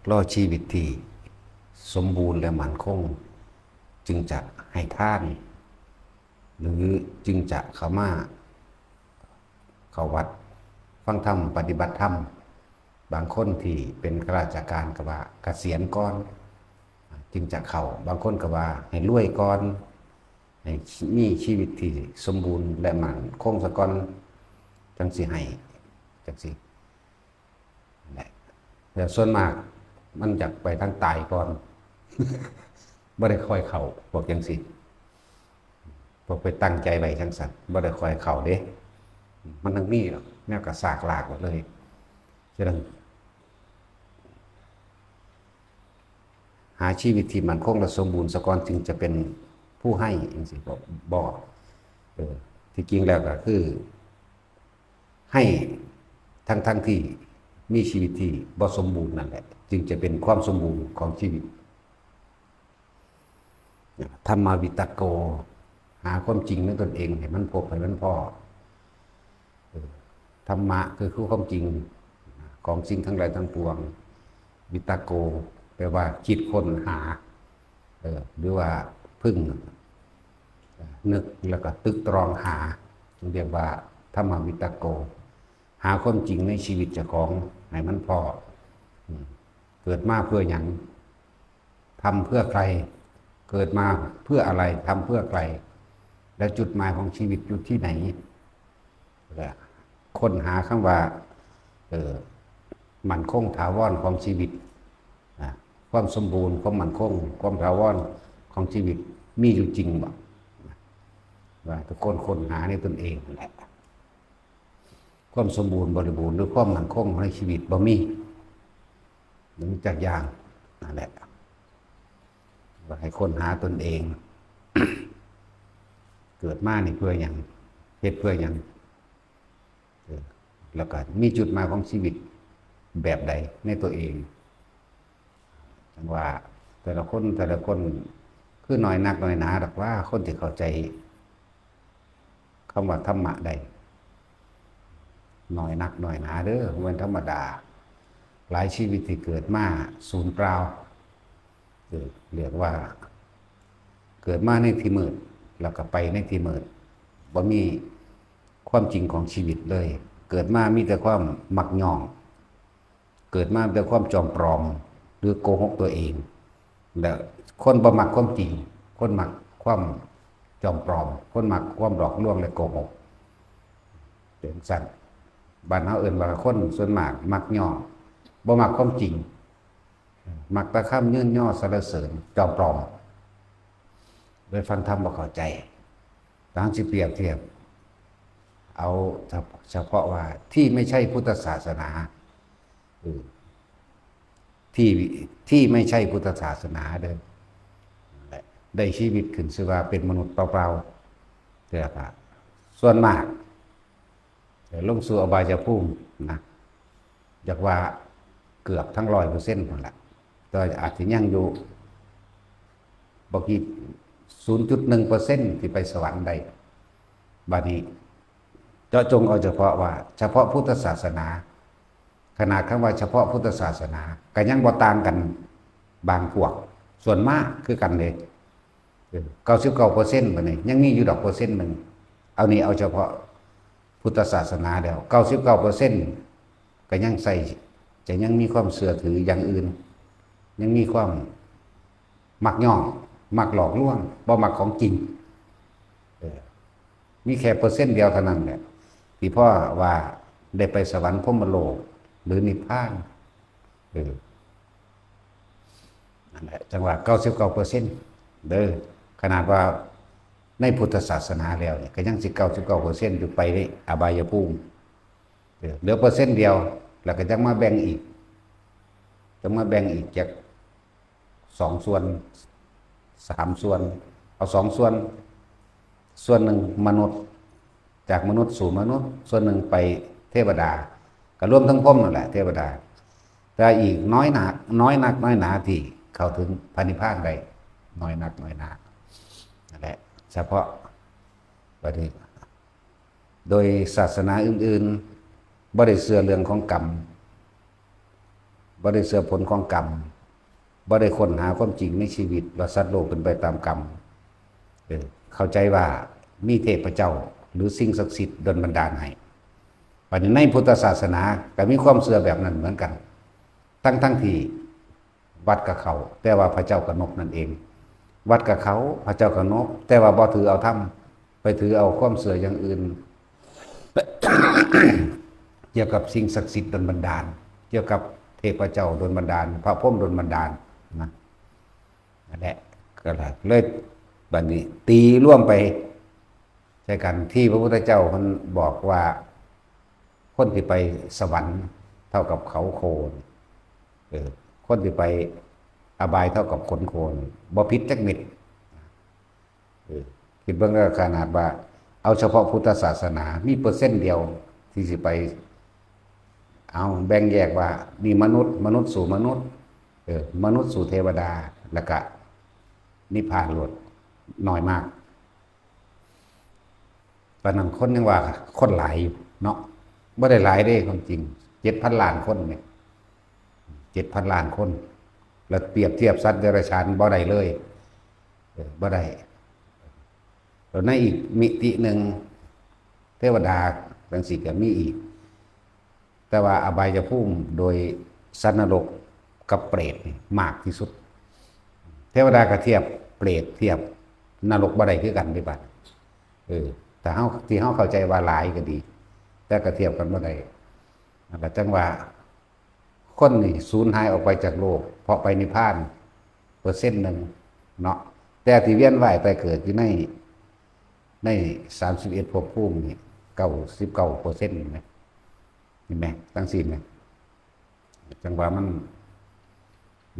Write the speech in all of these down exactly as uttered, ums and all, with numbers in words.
เพราะชีวิตที่สมบูรณ์และมั่นคง จึงจะให้ทาน หรือจึงจะเข้ามา เข้าวัดฟังธรรมปฏิบัติธรรม บางคนที่เป็นข้าราชการก็ว่าเกษียณก่อน จึงจะเข้า บางคนก็ว่าให้รวยก่อน ให้มีชีวิตที่สมบูรณ์และมั่นคงซะก่อน จังสิให้ จังสิ นั่นแหละ แต่ส่วนมากมันอยากไปทางตายก่อน บ่ได้ค่อยเข้า พวกจังสิ พวกไปตั้งใจไว้จังซั่น บ่ได้ค่อยเข้าเด้ มันทั้งมีหรอก แนวกระซากลากหมดเลย ฉะนั้น หาชีวิตที่มั่นคงและสมบูรณ์ซะก่อน จึงจะเป็นผู้ให้จังสิ บ่ บ่ เออ ที่จริงแล้วก็คือ ให้ทั้งๆที่มีชีวิตที่บ่สมบูรณ์นั่นแหละ จึงจะเป็นความสมบูรณ์ของชีวิต ธัมมาวิตโก หาความจริงในตนเองให้มันพบให้มันพ้อ เออ ธรรมะคือคือความจริงของสิ่งทั้งหลายทั้งปวง วิตโก แปลว่าคิดค้นหา เออ หรือว่าพึ่ง นึกแล้วก็ตึกตรองหา เรียกว่าธัมมาวิตโก หาความจริงในชีวิตเจ้าของให้มันพ้อ อืม เกิดมาเพื่อหยัง ทำเพื่อใคร เกิดมาเพื่ออะไร ทำเพื่อใคร และจุดหมายของชีวิตอยู่ที่ไหน และค้นหาคำว่า เออ มั่นคงถาวรของชีวิต อ่ะ ความสมบูรณ์ ความมั่นคง ความถาวรของชีวิตมีอยู่จริงบ่ ว่าทุกคนค้นหาในตนเองนั่นแหละ ความสมบูรณ์บริบูรณ์หรือความมั่นคงในชีวิตบ่มี มันจักอย่างนั่นแหละ ว่าให้ค้นหาตนเอง เกิดมานี่เพื่อหยัง เฮ็ดเพื่อหยัง เออ แล้วก็มีจุดหมายของชีวิตแบบใดในตัวเอง จังว่าแต่ละคนแต่ละคนคือน้อยนักน้อยหนาดอกว่าคนที่เข้าใจคำว่าธรรมะได้ น้อยนักน้อยหนาเด้อ บ่แม่นธรรมดา หลายชีวิตที่เกิดมาสูญเปล่า เออ เรียกว่า เกิดมาในที่มืด แล้วก็ไปในที่มืด บ่มีความจริงของชีวิตเลย เกิดมามีแต่ความมักย้อง เกิดมามีแต่ความจอมปลอม หรือโกหกตัวเอง และคนบ่มักความจริง คนมักความจอมปลอม คนมักความหลอกลวงและโกหก เป็นจั่งซั้น บ้านเฮาเอิ้นว่าคนส่วนมากมักย้อง บ่มักความจริง มักแต่คำเยินยอสรรเสริญ จอมปลอม โดยฟังธรรมบ่เข้าใจ ตางสิเปรียบเทียบ เอาเฉพาะว่าที่ไม่ใช่พุทธศาสนา เออ ที่ ที่ไม่ใช่พุทธศาสนาเด้อ นั่นแหละ ได้ชีวิตขึ้นชื่อว่าเป็นมนุษย์เปล่าๆ แต่ก็ส่วนมาก ลงสู่อบายภูมินะ อยากว่าเกือบทั้งร้อยเปอร์เซ็นต์นั่นแหละ แต่อาจจะยังอยู่บ่กี่ ศูนย์จุดหนึ่งเปอร์เซ็นต์ ที่ไปสวรรค์ได้ บัดนี้เจาะจงเอาเฉพาะว่า เฉพาะพุทธศาสนา ขนาดคำว่าเฉพาะพุทธศาสนา ก็ยังบ่ต่างกันบางพวก ส่วนมากคือกันเลย เออ เก้าสิบเก้าเปอร์เซ็นต์ บัดนี้ยังมีอยู่ดอกเปอร์เซ็นต์หนึ่ง เอานี่เอาเฉพาะพุทธศาสนาแล้ว เก้าสิบเก้าเปอร์เซ็นต์ ก็ยังใส่ จะยังมีความเชื่อถืออย่างอื่น ยังมีความมักย้อง มักหลอกลวง บ่มักของจริง เออ มีแค่เปอร์เซ็นต์เดียวเท่านั้นแหละ ที่พ่อว่าได้ไปสวรรค์พรหมโลก หรือนิพพาน เออ นั่นแหละ จังว่า เก้าสิบเก้าเปอร์เซ็นต์ เด้อ ขนาดว่าในพุทธศาสนาแล้วเนี่ย ก็ยังสิ เก้าสิบเก้าเปอร์เซ็นต์ อยู่ไปในอบายภูมิ เออ เหลือเปอร์เซ็นต์เดียว แล้วก็จังมาแบ่งอีก จังมาแบ่งอีกจักสองส่วน สามส่วน เอาสองส่วน ส่วนหนึ่งมนุษย์ จากมนุษย์สู่มนุษย์ ส่วนหนึ่งไปเทวดา ก็รวมทั้งพรหมนั่นแหละ เทวดา แต่อีกน้อยหนา น้อยนักน้อยหนาที่เข้าถึงพระนิพพานได้ น้อยนักน้อยหนา นั่นแหละ เฉพาะประเทศ โดยศาสนาอื่นๆ บ่ได้เชื่อเรื่องของกรรม บ่ได้เชื่อผลของกรรม บ่ได้ค้นหาความจริงในชีวิตว่าสัตว์โลกเป็นไปตามกรรม เออ เข้าใจว่ามีเทพเจ้าหรือสิ่งศักดิ์สิทธิ์ดลบันดาลให้ บัดนี้ในพุทธศาสนาก็มีความเชื่อแบบนั้นเหมือนกัน ทั้งๆที่วัดก็เข้า แต่ว่าพระเจ้าก็นบนั่นเอง วัดก็เข้า พระเจ้าก็นบ แต่ว่าบ่ถือเอาธรรม ไปถือเอาความเชื่ออย่างอื่น เกี่ยวกับสิ่งศักดิ์สิทธิ์ดลบันดาล เกี่ยวกับเทพเจ้าดลบันดาล พระพรหมดลบันดาลนะ นั่นแหละ ก็เลย บัดนี้ตีรวมไปใส่กัน ที่พระพุทธเจ้าเพิ่นบอกว่า คนที่ไปสวรรค์เท่ากับเขาโค เออ คนที่ไปอบายเท่ากับขนโค บ่ผิดจักเม็ด เออ คิดเบิ่งแล้ว ขนาดว่าเอาเฉพาะพุทธศาสนา มีเปอร์เซ็นต์เดียวที่สิไป เอาแบ่งแยกว่า นี่มนุษย์ มนุษย์สู่มนุษย์ เออ มนุษย์สู่เทวดา แล้วก็นิพพานโลด น้อยมาก ปานนั้นคนยังว่าคนหลายอยู่เนาะ บ่ได้หลายเด้ ความจริง เจ็ดพันล้านคนเนี่ย เจ็ดพันล้านคน แล้วเปรียบเทียบสัตว์เดรัจฉานบ่ได้เลย เออ บ่ได้ แล้วในอีกมิติหนึ่ง เทวดาจังซี้ก็มีอีก แต่ว่าอบายภูมิโดยสัตว์นรกกับเปรตนี่มากที่สุด เทวดาก็เทียบเปรตเทียบนรกบ่ได้คือกันเด้บัด เออ แต่เฮา ที่เฮาเข้าใจว่าหลายก็ดี แต่ก็เทียบกันบ่ได้ นั่นล่ะจั่งว่า คนนี่สูญหายออกไปจากโลก เพราะไปนิพพาน เปอร์เซ็นต์หนึ่งเนาะ แต่ที่เวียนว่ายตายเกิดอยู่ใน ในสามสิบเอ็ดภพภูมินี่ เก้าสิบเก้าเปอร์เซ็นต์ เห็นไหม เห็นไหม จังซี้แหม จั่งว่ามัน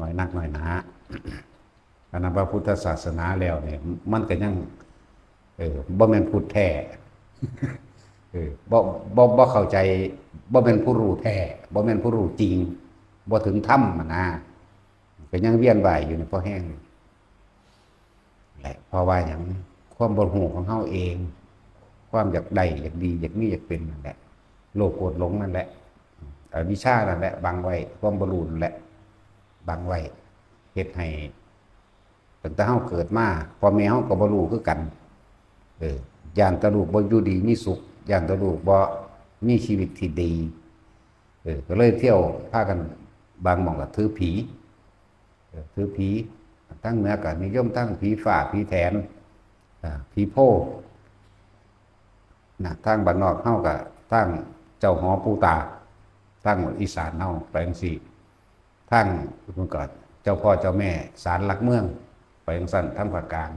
น้อยนักน้อยหนา อันนั้นพระพุทธศาสนาแล้วเนี่ย มันก็ยัง เออ บ่แม่นพุทธแท้ เออ บ่ บ่ บ่เข้าใจ บ่แม่นผู้รู้แท้ บ่แม่นผู้รู้จริง บ่ถึงธรรมหั้นนะ ก็ยังเวียนว่ายอยู่นี่พอแฮง แหละ เพราะว่าหยัง ความบ่รู้ของเฮาเอง ความอยากได้ อยากดี อยากมี อยากเป็นนั่นแหละ โลภโกรธหลงนั่นแหละ อวิชชานั่นแหละ บังไว้ ความบ่รู้นั่นแหละ บังไว้ เฮ็ดให้ ตั้งแต่เฮาเกิดมา พ่อแม่เฮาก็บ่รู้คือกัน เออ ย้านแต่ลูกบ่อยู่ดีมีสุข ย้านแต่ลูกบ่มีชีวิตที่ดี เออ ก็เลยเที่ยวพากัน บางหม่องก็ถือผี เออ ถือผี ทางเหนือก็นิยมทั้งผีฟ้า ผีแถน อ่า ผีโพธิ์ นะ ทางบ้านนอกเฮาก็ทางเจ้าหอปู่ตา ทางอีสานเฮาไปจังซี้ ทางพุ้นก็เจ้าพ่อเจ้าแม่ศาลหลักเมือง ไปจังซั่น ทางภาคกลาง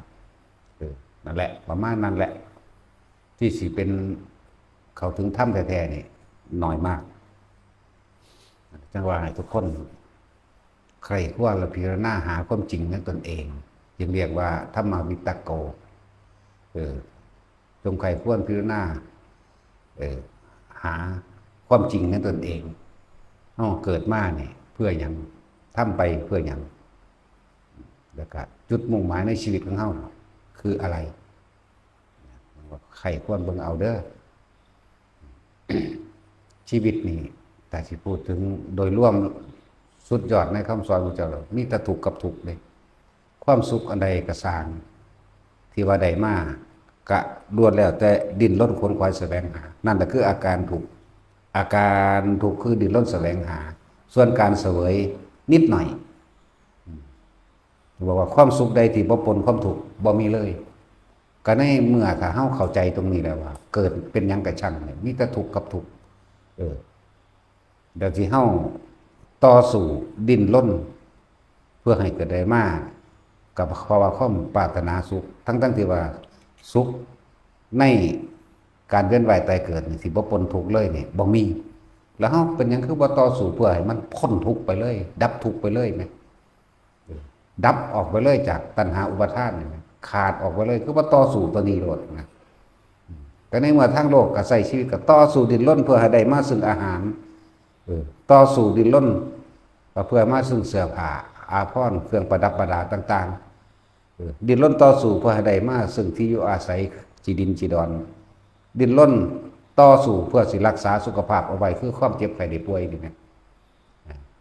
เออ นั่นแหละ ประมาณนั้นแหละ ที่สิเป็นเข้าถึงธรรมแท้ๆนี่น้อยมาก จั่งว่าให้ทุกคนใคร่ครวญและพิจารณาหาความจริงในตนเอง จึงเรียกว่าธรรมวิตโก เออ จงใคร่ครวญพิจารณา เออ หาความจริงในตนเอง เฮาเกิดมาเนี่ยเพื่อหยัง ทำไปเพื่อหยัง แล้วก็จุดมุ่งหมายในชีวิตของเฮาคืออะไร ใคร่ครวญเบิ่งเอาเด้อ ชีวิตนี่ ถ้าสิพูดถึงโดยรวมสุดยอดในคำสอนพระเจ้า มีแต่ทุกข์กับทุกข์เลย ความสุขอันใดก็ซ่าง ที่ว่าได้มา ก็ล้วนแล้วแต่ดิ้นรนขวนขวายแสวงหา นั่นแหละคืออาการทุกข์ อาการทุกข์คือดิ้นรนแสวงหา ส่วนการเสวยนิดหน่อย อืม บอกว่าความสุขใดที่บ่ปนความทุกข์บ่มีเลย ก็ในเมื่อถ้าเฮาเข้าใจตรงนี้แล้วว่า เกิดเป็นหยังก็ช่างเนี่ย มีแต่ทุกข์กับทุกข์ เออ เดี๋ยวที่เฮาต่อสู้ดิ้นรน เพื่อให้เกิดได้มา ก็เพราะว่าความปรารถนาสุข ทั้งๆที่ว่าสุขในการเวียนว่ายตายเกิดนี่ สิบ่ปนทุกข์เลยนี่ บ่มี แล้วเฮาเป็นหยังคือบ่ต่อสู้เพื่อให้มันพ้นทุกข์ไปเลย ดับทุกข์ไปเลยแหม เออ ดับออกไปเลยจากตัณหาอุปาทานนี่แหม ขาดออกไปเลย คือบ่ต่อสู้ตัวนี้โลดนะ ก็ในเมื่อทางโลกก็ใช้ชีวิตก็ต่อสู้ดิ้นรนเพื่อให้ได้มาซึ่งอาหาร เออ ต่อสู้ดิ้นรนก็เพื่อมาซึ่งเสื้อผ้า อาภรณ์ เครื่องประดับประดาต่างๆ เออ ดิ้นรนต่อสู้เพื่อให้ได้มาซึ่งที่อยู่อาศัย จีดินจีดอน ดิ้นรนต่อสู้เพื่อสิรักษาสุขภาพเอาไว้ คือความเจ็บไข้ได้ป่วยนี่แหม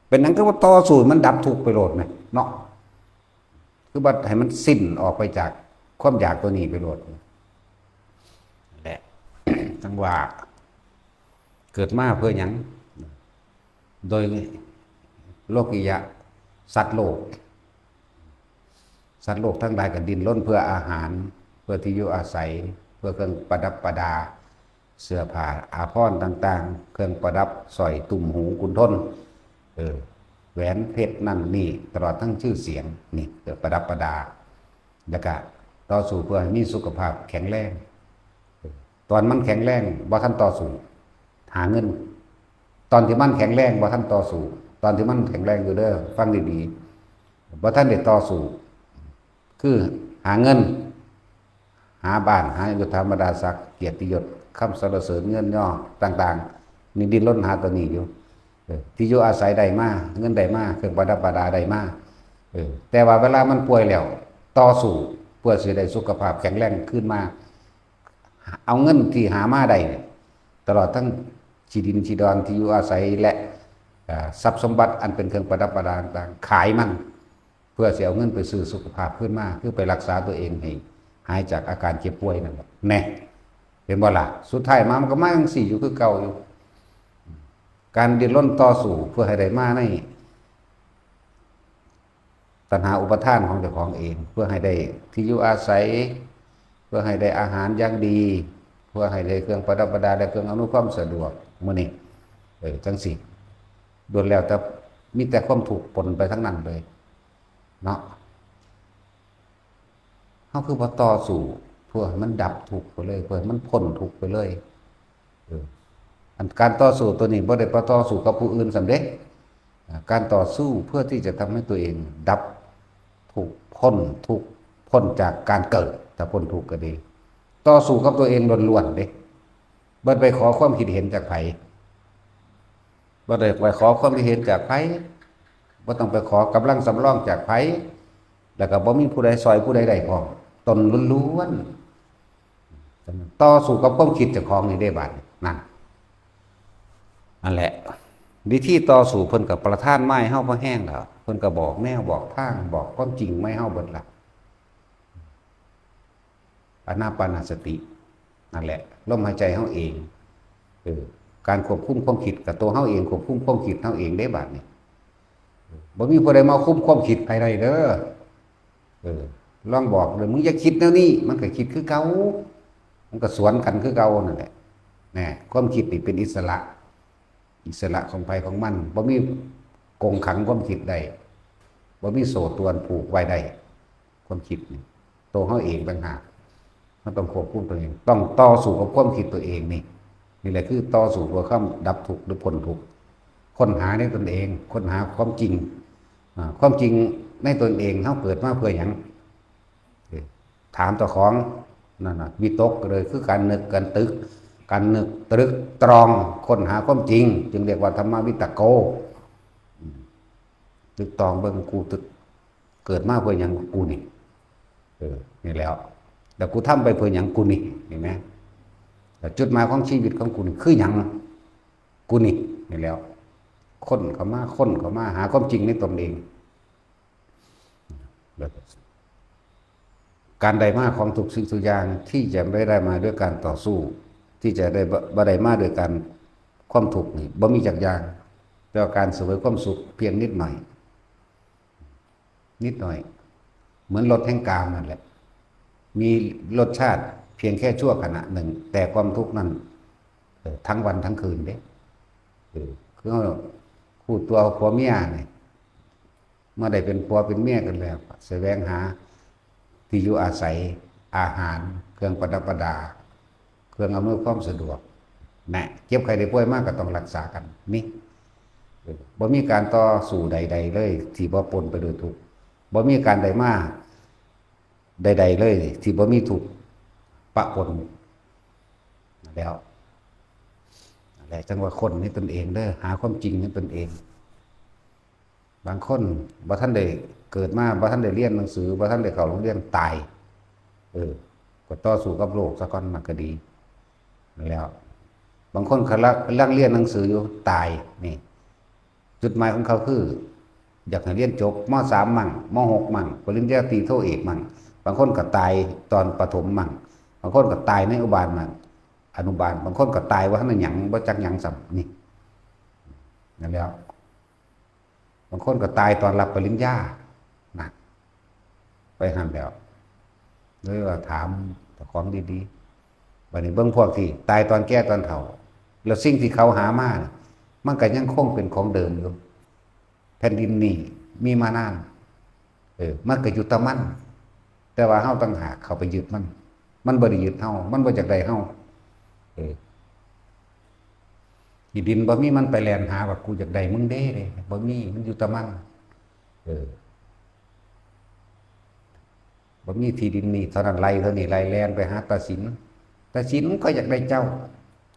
เป็นหยังคือบ่ต่อสู้มันดับทุกข์ไปโลดแหมเนาะ คือบ่ให้มันสิ้นออกไปจากความอยากตัวนี้ไปโลด นั่นแหละ จั่งว่า เกิดมาเพื่อหยัง โดยโลกิยะ สัตว์โลก สัตว์โลกทั้งหลายก็ดิ้นรนเพื่ออาหาร เพื่อที่อยู่อาศัย เพื่อเครื่องประดับประดา เสื้อผ้าอาภรณ์ต่างๆ เครื่องประดับสร้อยตุ้มหูขุนทน เออ แหวนเพชรนั่นนี่ ตลอดทั้งชื่อเสียง นี่ เพื่อประดับประดา แล้วก็ต่อสู้เพื่อให้มีสุขภาพแข็งแรง เออ ตอนมันแข็งแรง บ่ทันต่อสู้ หาเงิน ตอนที่มันแข็งแรง บ่ทันต่อสู้ ตอนที่มันแข็งแรงอยู่เด้อ ฟังดีๆ บ่ทันได้ต่อสู้ คือหาเงิน หาบ้าน หายศถาบรรดาศักดิ์ เกียรติยศ คำสรรเสริญ เงินยอต่างๆ นี่ดิ้นรนหาตัวนี้อยู่ เออ ที่อยู่อาศัยได้มา เงินได้มา เครื่องประดับประดาได้มา เออ แต่ว่าเวลามันป่วยแล้ว ต่อสู้เพื่อสิได้สุขภาพแข็งแรงคืนมา เอาเงินที่หามาได้เนี่ย ตลอดทั้งที่ดินที่ดอนที่อยู่อาศัยและ เอ่อ ทรัพย์สมบัติอันเป็นเครื่องประดับประดาต่างๆ ขายมัน เพื่อสิเอาเงินไปซื้อสุขภาพคืนมา คือไปรักษาตัวเองให้หายจากอาการเจ็บป่วยนั่นแหละ แน่ เห็นบ่ล่ะ สุดท้ายมามันก็มาจั่งซี้อยู่คือเก่าอยู่ การดิ้นรนต่อสู้เพื่อให้ได้มาในตัณหาอุปาทานของเจ้าของเอง เพื่อให้ได้ที่อยู่อาศัย เพื่อให้ได้อาหารอย่างดี เพื่อให้ได้เครื่องประดับประดาและเครื่องอำนวยความสะดวกมื้อนี้ เออ จั่งซี้ ล้วนแล้วแต่มีแต่ความทุกข์ปนไปทั้งนั้นเลย เนาะ เฮาคือบ่ต่อสู้เพื่อให้มันดับทุกข์ไปเลย เพื่อให้มันพ้นทุกข์ไปเลย เออ อันการต่อสู้ตัวนี้บ่ได้ไปต่อสู้กับผู้อื่นซ้ำเด้ อ่า การต่อสู้เพื่อที่จะทำให้ตัวเองดับทุกข์ พ้นทุกข์ พ้นจากการเกิด ถ้าพ้นทุกข์ก็ดี ต่อสู้กับตัวเองล้วนๆเด้ บ่ไปขอความคิดเห็นจากไผ บ่ได้ไปขอความคิดเห็นจากไผ บ่ต้องไปขอกำลังสำรองจากไผ แล้วก็บ่มีผู้ใดซ่อยผู้ใดได้พร้อม ตนล้วนๆ ต่อสู้กับความคิดเจ้าของนี่เด้บาดนี้ นั่น นั่นแหละ วิธีต่อสู้เพิ่นก็ประทานมาให้เฮาพอแฮงแล้ว เพิ่นก็บอกแนวบอกทาง บอกความจริงมาให้เฮาเบิดละ อานาปานสติ นั่นแหละ ลมหายใจเฮาเอง เออ การควบคุมความคิดก็ตัวเฮาเอง ควบคุมความคิดเฮาเองเด้บาดนี้ บ่มีผู้ใดมาคุมความคิดไผได้เด้อ เออ ลองบอกเลย มึงอย่าคิดแนวนี้ มันก็คิดคือเก่า มันก็สวนกันคือเก่านั่นแหละ แน่ ความคิดนี่เป็นอิสระ อิสระของไผของมัน บ่มีกรงขังความคิดได้ บ่มีโซ่ตรวนผูกไว้ได้ ความคิดนี่ ตัวเฮาเองต่างหาก มันต้องควบคุมตัวเอง ต้องต่อสู้กับความคิดตัวเองนี่ นี่แหละคือต่อสู้เพื่อความดับทุกข์หรือพ้นทุกข์ ค้นหาในตนเอง ค้นหาความจริง อ่า ความจริงในตนเอง เฮาเกิดมาเพื่อหยัง เออ ถามเจ้าของ นั่นน่ะ วิตกเลย คือการนึก การตึก การนึกตรึกตรอง ค้นหาความจริง จึงเรียกว่าธรรมวิตโก อืม ตึกตรองเบิ่ง กูตึก เกิดมาเพื่อหยังกูนี่ เออ นี่แหล้ว แล้วกูทำไปเพื่อหยังกูนี่ เห็นไหม แล้วจุดหมายของชีวิตของกูนี่คือหยัง กูนี่ นี่แหล้ว ค้นเข้ามา ค้นเข้ามา หาความจริงในตนเอง การได้มาของทุกสิ่งทุกอย่างที่จะไม่ได้มาด้วยการต่อสู้ ที่จะได้บ่ บ่ได้มาด้วยการ ความทุกข์นี่บ่มีจักอย่าง แต่ว่าการเสวยความสุขเพียงนิดหน่อย นิดหน่อย เหมือนรสแห่งกามนั่นแหละ มีรสชาติเพียงแค่ชั่วขณะหนึ่ง แต่ความทุกข์นั่น เออ ทั้งวันทั้งคืนเด้ เออ คือฮู้ตัวผัวเมียนี่ เมื่อได้เป็นผัวเป็นเมียกันแล้ว แสวงหาที่อยู่อาศัย อาหาร เครื่องประดับประดา เครื่องอำนวยความสะดวก นะ เจ็บไข้ได้ป่วยมาก็ต้องรักษากัน นี่ เออ บ่มีการต่อสู้ใดๆเลย ที่บ่ปนไปด้วยทุกข์ บ่มีการได้มาใดๆเลย ที่บ่มีทุกข์ปะปน แล้ว นั่นแหละ จั่งว่าค้นในตนเองเด้อ หาความจริงในตนเอง บางคนบ่ทันได้เกิดมา บ่ทันได้เรียนหนังสือ บ่ทันได้เข้าโรงเรียน ตาย เออ ก็ต่อสู้กับโลกซะก่อน มันก็ดี แล้ว บางคนกำลัง กำลังเรียนหนังสืออยู่ ตาย นี่ จุดหมายของเขาคือ อยากให้เรียนจบ ม.สาม มั่ง ม.หก มั่ง ปริญญาตรีโทเอกมั่ง บางคนก็ตายตอนประถมมั่ง บางคนก็ตายในอนุบาลมั่ง อนุบาล บางคนก็ตายว่าทันได้หยัง บ่จักหยังซ้ำ นี่ นั่นแหล้ว บางคนก็ตายตอนรับปริญญา นะ ไปหั่นแหล้ว เลยว่าถามเจ้าของดีๆ บัดนี้เบิ่งพวกที่ตายตอนแก่ตอนเฒ่า แล้วสิ่งที่เขาหามาน่ะ มันก็ยังคงเป็นของเดิมอยู่ แผ่นดินนี่มีมานาน เออ มันก็อยู่แต่มัน แต่ว่าเฮาต่างหากเข้าไปยึดมัน มันบ่ได้ยึดเฮา มันบ่อยากได้เฮา เออ ที่ดินบ่มีมันไปแล่นหาว่ากูอยากได้มึงเด้ เด้ บ่มี มันอยู่แต่มัน เออ บ่มีที่ดินนี่เท่านั้นไร่เท่านี้ไร่ แล่นไปหาตาสิน ตาสินก็อยากได้เจ้า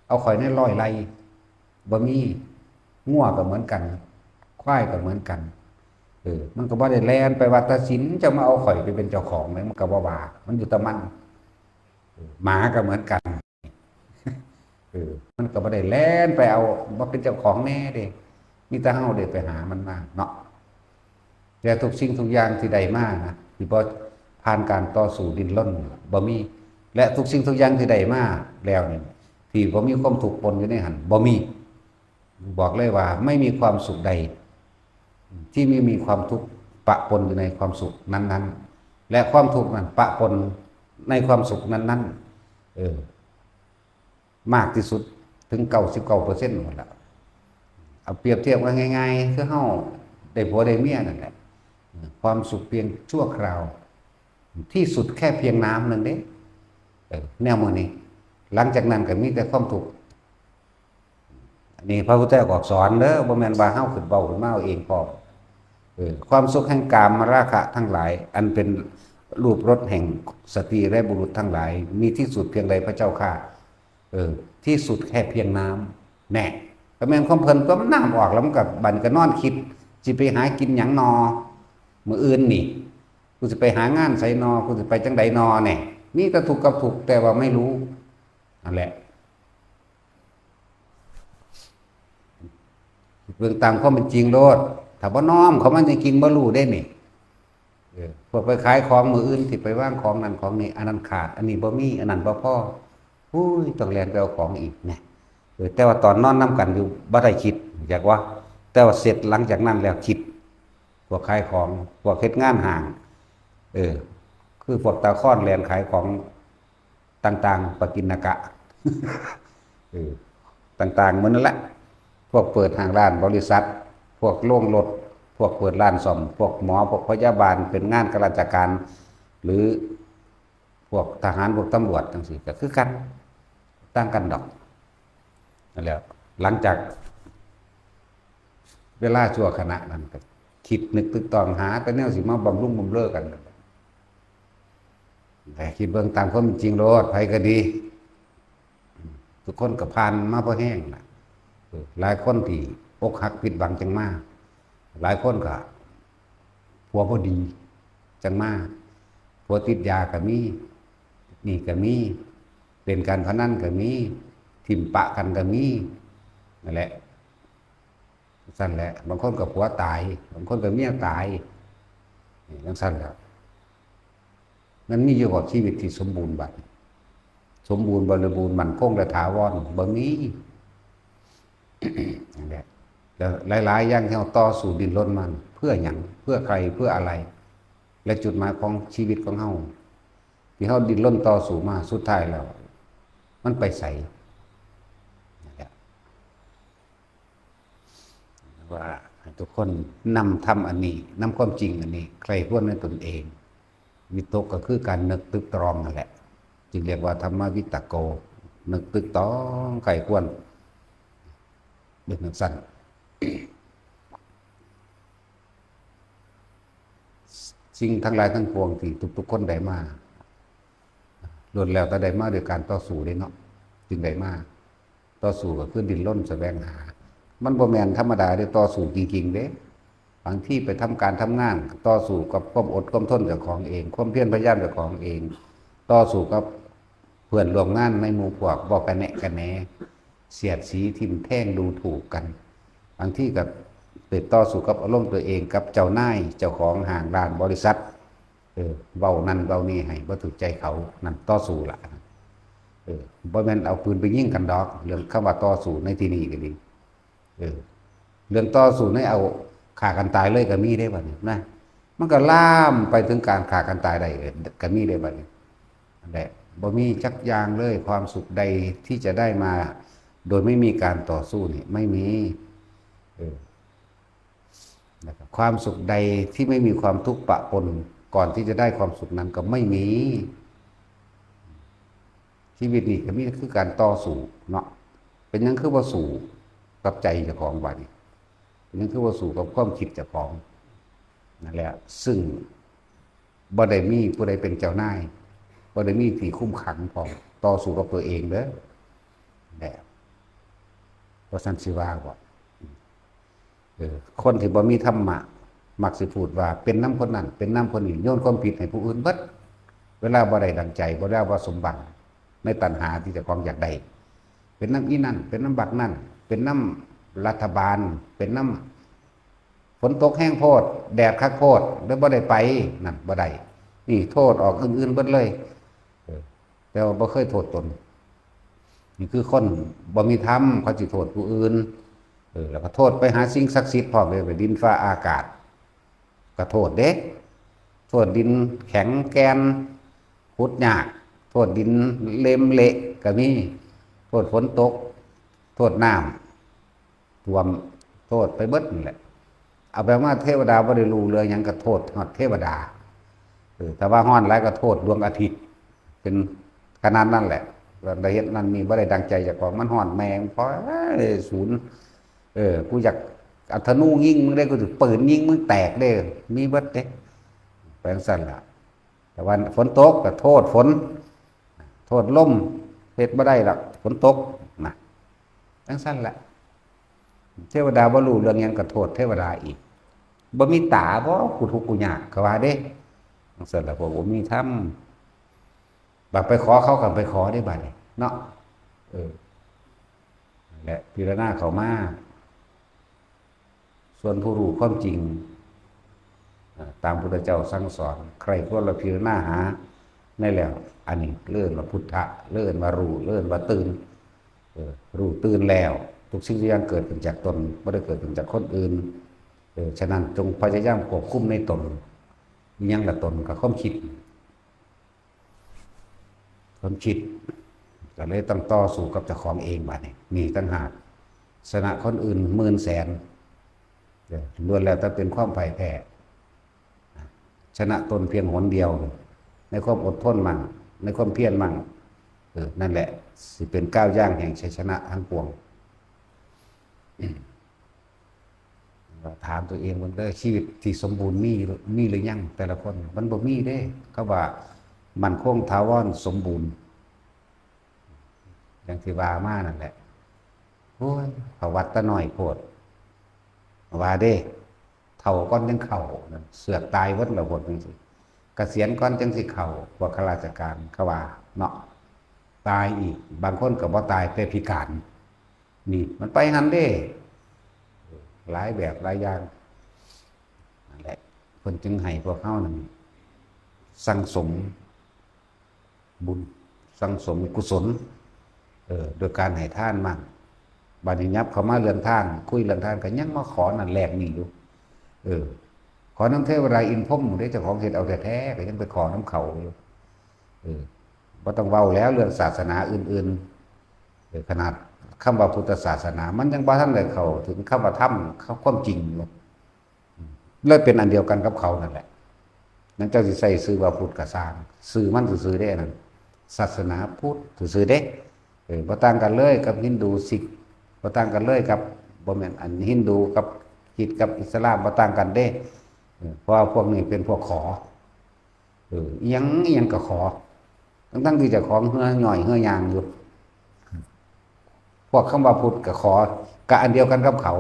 เอาข่อยในร้อยไร่ บ่มี งัวก็เหมือนกัน ควายก็เหมือนกัน เออ มันก็บ่ได้แล่นไปว่าตาสินจะมาเอาข่อยไปเป็นเจ้าของเลย มันก็บ่ว่า มันอยู่แต่มัน เออ หมาก็เหมือนกัน เออ มันก็บ่ได้แล่นไปเอามาเป็นเจ้าของแน่เด้ มีแต่เฮาเด้ไปหามันมาเนาะ แต่ทุกสิ่งทุกอย่างที่ได้มานะ ที่บ่ผ่านการต่อสู้ดิ้นรน บ่มี และทุกสิ่งทุกอย่างที่ได้มาแล้วนี่ ที่บ่มีความทุกข์ปนอยู่ในหั้น บ่มี บอกเลยว่าไม่มีความสุขใด ที่ไม่มีความทุกข์ปะปนอยู่ในความสุขนั้นๆ และความทุกข์นั้นปะปนในความสุขนั้นๆ เออ มากที่สุดถึง เก้าสิบเก้าเปอร์เซ็นต์ หมดละ เอาเปรียบเทียบกันง่ายๆ คือเฮาได้ผัวได้เมียนั่นแหละ ความสุขเพียงชั่วคราว ที่สุดแค่เพียงน้ำหนึ่งเด้ เออ แนวมื้อนี้ หลังจากนั้นก็มีแต่ความทุกข์ อันนี้พระพุทธเจ้าก็สอนเด้อ บ่แม่นว่าเฮาขึ้นเว้าขึ้นมาเอาเองพร้อม เออ ความสุขแห่งกามราคะทั้งหลาย อันเป็นรูปรสแห่งสตรีและบุรุษทั้งหลาย มีที่สุดเพียงใดพระเจ้าข้า เออ ที่สุดแค่เพียงน้ำ แน่ ก็แม่นความเพิ่นตัวมันน้ำออกแล้วมันก็บัดนี้ก็นอนคิด สิไปหากินหยังนอ มื้ออื่นนี่ กูสิไปหางานไสนอ กูสิไปจั่งใดนอ แน่ มีแต่ทุกข์กับทุกข์ แต่ว่าไม่รู้ นั่นแหละ เบิ่งตามความเป็นจริงโลด ถ้าบ่น้อมเข้ามาจริงๆ บ่รู้เด้นี่ เออ พวกไปขายของมื้ออื่น สิไปวางของนั่นของนี่ อันนั้นขาด อันนี้บ่มี อันนั้นบ่พอ อุ้ย ต้องแล่นไปเอาของอีก แน่ เออ แต่ว่าตอนนอนนำกันอยู่ บ่ได้คิด อยากว่า แต่ว่าเสร็จหลังจากนั้นแล้วคิด พวกขายของ พวกเฮ็ดงานห้าง เออ คือพวกตาคอนแล่นขายของต่างๆ ปกิณกะ เออ ต่างๆ หมดนั่นแหละ พวกเปิดห้างร้านบริษัท พวกโรงรถ พวกเปิดร้านซ่อม พวกหมอ พวกพยาบาล เป็นงานข้าราชการ หรือพวกทหาร พวกตำรวจจั่งซี้ ก็คือกัน ต่างกันดอก นั่นแหละ หลังจากเวลาชั่วขณะนั้นก็คิดนึกตึกตองหาแต่แนวสิมาบำรุงบำเรอกัน แต่คิดเบิ่งตามความเป็นจริงโลด ไผก็ดี ทุกคนก็ผ่านมาพอแฮงล่ะ หลายคนที่อกหักผิดหวังจั่งมา หลายคนก็ผัวบ่ดีจั่งมา ผัวติดยาก็มี นี่ก็มี เล่นการพนันก็มี ถิ่มปะกันก็มี นั่นแหละ จั่งซั่นแหละ บางคนก็ผัวตาย บางคนก็เมียตาย นี่จั่งซั่นแหละ มันมีอยู่บ่ชีวิตที่สมบูรณ์บัด สมบูรณ์บริบูรณ์มั่นคงและถาวร บ่มี นั่นแหละ แล้วหลายๆ อย่างที่เฮาต่อสู้ดิ้นรนมา เพื่อหยัง เพื่อใคร เพื่ออะไร และจุดหมายของชีวิตของเฮา ที่เฮาดิ้นรนต่อสู้มา สุดท้ายแล้ว มันไปไส นั่นแหละ ว่าให้ทุกคนนำธรรมอันนี้ นำความจริงอันนี้ ใคร่ครวญในตนเอง วิตกก็คือการนึกตึกตรองนั่นแหละ จึงเรียกว่าธรรมวิตโก นึกตึกตรองใคร่ครวญ เป็นจั่งซั่น สิ่งทั้งหลายทั้งปวงที่ทุกๆ คนได้มา ล้วนแล้วแต่ได้มาด้วยการต่อสู้เด้เนาะ จึงได้มา ต่อสู้ก็คือดิ้นรนแสวงหา มันบ่แม่นธรรมดาเด้ ต่อสู้จริงๆ เด้ บางทีไปทำการทำงาน ต่อสู้กับความอดความทนเจ้าของเอง ความเพียรพยายามเจ้าของเอง ต่อสู้กับเพื่อนร่วมงานในหมู่พวก บ่กระแนะกระแหน เสียดสีทิ่มแทงดูถูกกัน บางทีก็ ไปต่อสู้กับอารมณ์ตัวเอง กับเจ้านาย เจ้าของห้างร้าน บริษัท เออ เว้านั่นเว้านี่ให้บ่ถูกใจเขา นั่นต่อสู้ละ เออ บ่แม่นเอาปืนไปยิงกันดอก เรื่องคำว่าต่อสู้ในที่นี้ก็ดี เออ เรื่องต่อสู้ในเอาฆ่ากันตายเลยก็มีเด้บัดนี้นะ มันก็ลามไปถึงการฆ่ากันตายได้ก็มีเด้บัดนี้ นั่นแหละ บ่มีจักอย่างเลย ความสุขใดที่จะได้มาโดยไม่มีการต่อสู้นี่ไม่มี เออ นะครับ ความสุขใดที่ไม่มีความทุกข์ปะปน ก่อนที่จะได้ความสุขนั้นก็ไม่มี ชีวิตนี่ก็มีคือการต่อสู้เนาะ เป็นหยังคือบ่สู้กับใจเจ้าของบัดนี้ เป็นหยังคือบ่สู้กับความคิดเจ้าของ นั่นแหละ ซึ่งบ่ได้มีผู้ใดเป็นเจ้านาย บ่ได้มีที่คุมขังพร้อม ต่อสู้กับตัวเองเด้อ แหละ ว่าซั่นสิว่าบ่ เออ คนที่บ่มีธรรมะ มักสิพูดว่าเป็นนำคนนั้น เป็นนำคนนี้ โยนความผิดให้ผู้อื่นเบิด เวลาบ่ได้ดังใจ เวลาบ่สมหวังในตัณหาที่เจ้าของอยากได้ เป็นนำอีนั่น เป็นนำบักนั่น เป็นนำรัฐบาล เป็นนำฝนตกแฮงโพด แดดคักโพด เลยบ่ได้ไป นั่นบ่ได้ นี่โทษออกอื่นๆเบิดเลย เออ แต่ว่าบ่เคยโทษตน นี่คือคนบ่มีธรรม เขาสิโทษผู้อื่น เออ แล้วก็โทษไปหาสิ่งศักดิ์สิทธิ์พร้อมเลย ไปดินฟ้าอากาศ ก็โทษเด้ โทษดินแข็งแกน ขุดยาก โทษดินเล็มเละก็มี โทษฝนตก โทษน้ำท่วม โทษไปเบิดนั่นแหละ เอาไปมาเทวดาบ่ได้รู้เรื่องหยังก็โทษฮอดเทวดา เออ ถ้าว่าฮ้อนหลายก็โทษดวงอาทิตย์ เป็นขนาดนั้นแหละ ว่าได้เฮ็ดนั่นนี่บ่ได้ดังใจเจ้าของ มันฮ้อนแม่งพอ เอ้ย ศูนย์ เออ กูอยากเอาธนูยิงมึงได้ กูสิปืนยิงมึงแตกเด้ มีเบิดเด้ ไปจั่งซั้นล่ะ แต่ว่าฝนตกก็โทษฝน โทษลม เฮ็ดบ่ได้ดอก ฝนตก นะ จั่งซั้นล่ะ เทวดาบ่รู้เรื่องหยังก็โทษเทวดาอีก บ่มีตาบ่ กูทุกข์กูยาก เขาว่าเด้ จั่งซั้นล่ะ พวกบ่มีธรรม บัดไปขอเขาก็ไปขอได้บัดนี้เนาะ เออ นั่นแหละ พิจารณาเข้ามา ส่วนผู้รู้ความจริง อ่า ตามพุทธเจ้าสั่งสอน ใคร่ครวญและพิจารณาหาในแล้ว อันนี้เอิ้นว่าพุทธะ เอิ้นว่ารู้ เอิ้นว่าตื่น เออ รู้ตื่นแล้ว ทุกสิ่งทุกอย่างเกิดขึ้นจากตน บ่ได้เกิดขึ้นจากคนอื่น เออ ฉะนั้นจงพยายามควบคุมในตน อิหยังละตน ก็ความคิด ความคิด ก็เลยต้องต่อสู้กับเจ้าของเองบัดนี้ นี่ต่างหาก ชนะคนอื่นหมื่นแสน เออ ล้วนแล้วแต่เป็นความพ่ายแพ้ ชนะตนเพียงหนเดียว ในความอดทนมั่ง ในความเพียรมั่ง เออ นั่นแหละ สิเป็นก้าวย่างแห่งชัยชนะทั้งปวง ถามตัวเองเบิ่งเด้อ ชีวิตที่สมบูรณ์มี มีหรือยังแต่ละคน มันบ่มีเด้ คำว่ามั่นคงถาวรสมบูรณ์ อย่างที่ว่ามานั่นแหละ โอ้ย ประวัติตาน้อยโพด ว่าเด้ เฒ่าก่อนจั่งเข้า เสือกตายเบิดแล้วโพดจั่งซี้ เกษียณก่อนจั่งสิเข้า พวกข้าราชการ เขาว่าเนาะ ตายอีก บางคนก็บ่ตาย แต่พิการ นี่ มันไปหั่นเด้ หลายแบบหลายอย่าง นั่นแหละ เพิ่นจึงให้พวกเฮานั่นสั่งสมบุญ สั่งสมกุศล เออ โดยการให้ทานมั่ง บัดนี้ยับเข้ามาเรื่องทาน คุยเรื่องทานก็ยังมาขอนั่นแลกนี่อยู่ เออ ขอนำเทวดาอินทร์พรหมหมู่เด้ เจ้าของเฮ็ดเอาแท้ๆ ก็ยังไปขอนำเขาอยู่ เออ บ่ต้องเว้าแล้วเรื่องศาสนาอื่นๆ เออ ขนาดคำว่าพุทธศาสนา มันยังบ่ทันได้เข้าถึงคำว่าธรรม ความจริงอยู่ เลยเป็นอันเดียวกันกับเขานั่นแหละ นั่นเจ้าสิใส่ชื่อว่าพุทธก็ซ่าง ชื่อมันซื่อๆเด้นั่น ศาสนาพุทธซื่อๆเด้ เออ บ่ต่างกันเลยกับฮินดู ซิก บ่ต่างกันเลยกับ บ่แม่น อันฮินดูกับคริสต์กับอิสลาม บ่ต่างกันเด้ เออ เพราะว่าพวกนี้เป็นพวกขอ เออ อิหยังอิหยังก็ขอ ทั้งๆที่เจ้าของเฮือย่อยเฮือย่างอยู่ พวกคำว่าพุทธก็ขอ ก็อันเดียวกันกับเขา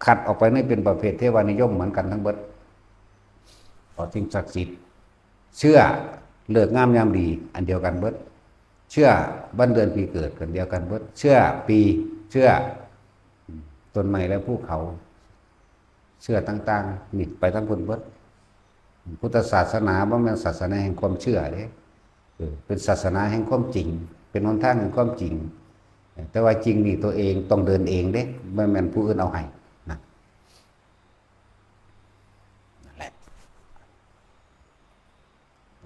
คัดออกไปนี่เป็นประเภทเทวานิยมเหมือนกันทั้งเบิด ขอสิ่งศักดิ์สิทธิ์ เชื่อฤกษ์งามยามดี อันเดียวกันเบิด เชื่อวันเดือนปีเกิด อันเดียวกันเบิด เชื่อปี เชื่อต้นไม้และภูเขา เชื่อต่างๆ นี่ไปทั้งพุ้นเบิด พุทธศาสนาบ่แม่นศาสนาแห่งความเชื่อเด้ เออ เป็นศาสนาแห่งความจริง เป็นหนทางแห่งความจริง แต่ว่าจริงนี่ตัวเองต้องเดินเองเด้ บ่แม่นผู้อื่นเอาให้นะ นั่นแหละ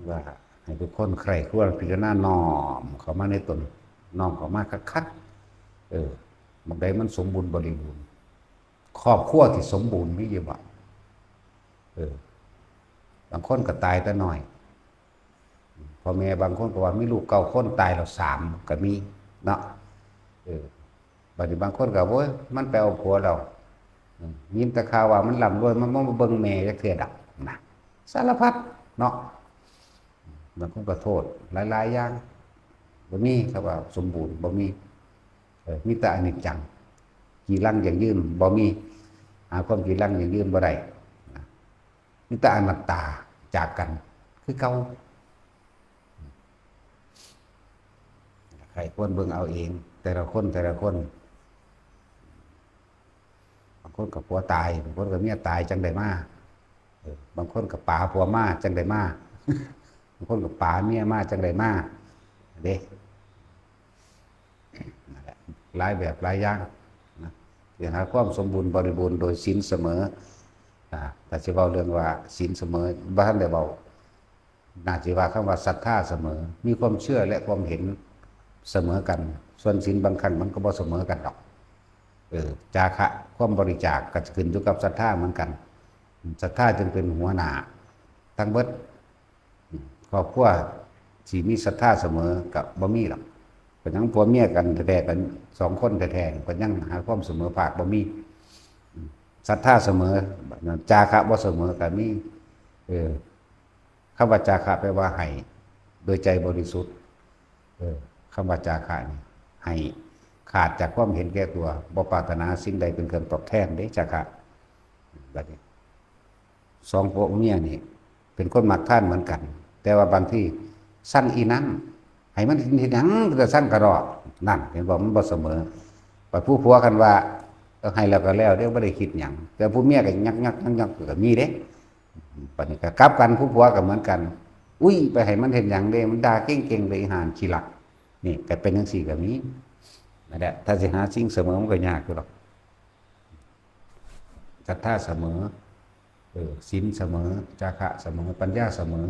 ว่าให้ทุกคนใคร่ครวญพิจารณาน้อมเข้ามาในตน น้อมเข้ามาคักๆ เออ หม่องใดมันสมบูรณ์บริบูรณ์ ครอบครัวที่สมบูรณ์มีอยู่บ่ เออ บางคนก็ตายแต่น้อย พ่อแม่บางคนก็ว่ามีลูกเก้าคนตายแล้วสามก็มีเนาะ เออ บัดนี้บางคนก็ "โอ้ย มันไปเอาผัวแล้ว อืม ยินแต่ข่าวว่ามันร่ำรวย มันบ่มาเบิ่งแม่จักเทื่อดอก" นะ สารพัดเนาะ บางคนก็โทษหลายๆ อย่าง บ่มีคำว่าสมบูรณ์ บ่มี เออ มีแต่อนิจจัง จีรังยั่งยืน บ่มี หาความจีรังยั่งยืนบ่ได้นะ มีแต่อนัตตา จากกัน คือเก่า ใคร่ครวญเบิ่งเอาเอง แต่ละคน แต่ละคน บางคนก็ผัวตาย บางคนก็เมียตายจั่งได้มา เออ บางคนก็ป๋าผัวมาจั่งได้มา บางคนก็ป๋าเมียมาจั่งได้มา เด้ นั่นแหละ หลายแบบหลายอย่างนะ สิหาความสมบูรณ์บริบูรณ์โดยศีลเสมอ อ่า ถ้าสิเว้าเรื่องว่าศีลเสมอ บ่ทันได้เว้า น่าสิว่าคำว่าศรัทธาเสมอ มีความเชื่อและความเห็นเสมอกัน ส่วนศีลบางครั้งมันก็บ่เสมอกันดอก เออ จาคะ ความบริจาคก็ขึ้นอยู่กับศรัทธาเหมือนกัน ศรัทธาจึงเป็นหัวหน้าทั้งเบิด ครอบครัวสิมีศรัทธาเสมอก็บ่มีหรอก เป็นหยังผัวเมียกันแท้ๆ กันสองคนแท้ๆ เป็นหยังหาความเสมอภาคบ่มี ศรัทธาเสมอ จาคะบ่เสมอก็มี เออ คำว่าจาคะแปลว่าให้โดยใจบริสุทธิ์ เออ คำว่าจาคะนี่ ให้ขาดจากความเห็นแก่ตัว บ่ปรารถนาสิ่งใดเป็นเครื่องตอบแทนเด้ จาคะ บัดนี้ สองผัวเมียนี่ เป็นคนมักทานเหมือนกัน แต่ว่าบางทีสั่งอีนั้น ให้มันเฮ็ดหยังแต่สั่งกระดอก นั่น เห็นบ่ มันบ่เสมอ บัดผู้ผัวคันว่า เออ ให้แล้วก็แล้วเด้ บ่ได้คิดหยัง แต่ผู้เมียก็ยักๆๆๆ ก็มีเด้ บัดนี้ก็กลับกัน ผู้ผัวก็เหมือนกัน อุ้ย ไปให้มันเฮ็ดหยังเด้ มันด่าเก่งๆ เลย อีห่าขี้ลัก นี่ก็เป็นจั่งซี้ก็มี นั่นแหละ ถ้าสิหาสิ่งเสมอมันก็ยากอยู่ดอก ศรัทธาเสมอ เออ ศีลเสมอ จาคะเสมอ ปัญญาเสมอ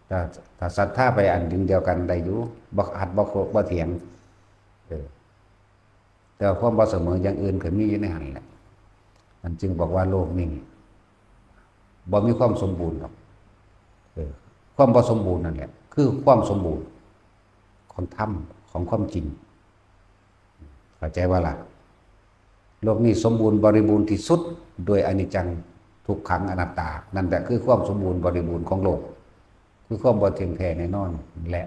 ถ้า ถ้าศรัทธาไปอันเดียวกันได้อยู่ บ่ขัด บ่โค บ่เถียง เออ แต่ว่าความบ่เสมออย่างอื่นก็มีอยู่ในหั้นแหละ มันจึงบอกว่าโลกนี้บ่มีความสมบูรณ์ดอก เออ ความบ่สมบูรณ์นั่นแหละ คือความสมบูรณ์ของธรรม ของความจริง เข้าใจบ่ล่ะ โลกนี้สมบูรณ์บริบูรณ์ที่สุดด้วยอนิจจัง ทุกขัง อนัตตา นั่นแหละคือความสมบูรณ์บริบูรณ์ของโลก คือความบ่เที่ยงแท้แน่นอนแหละ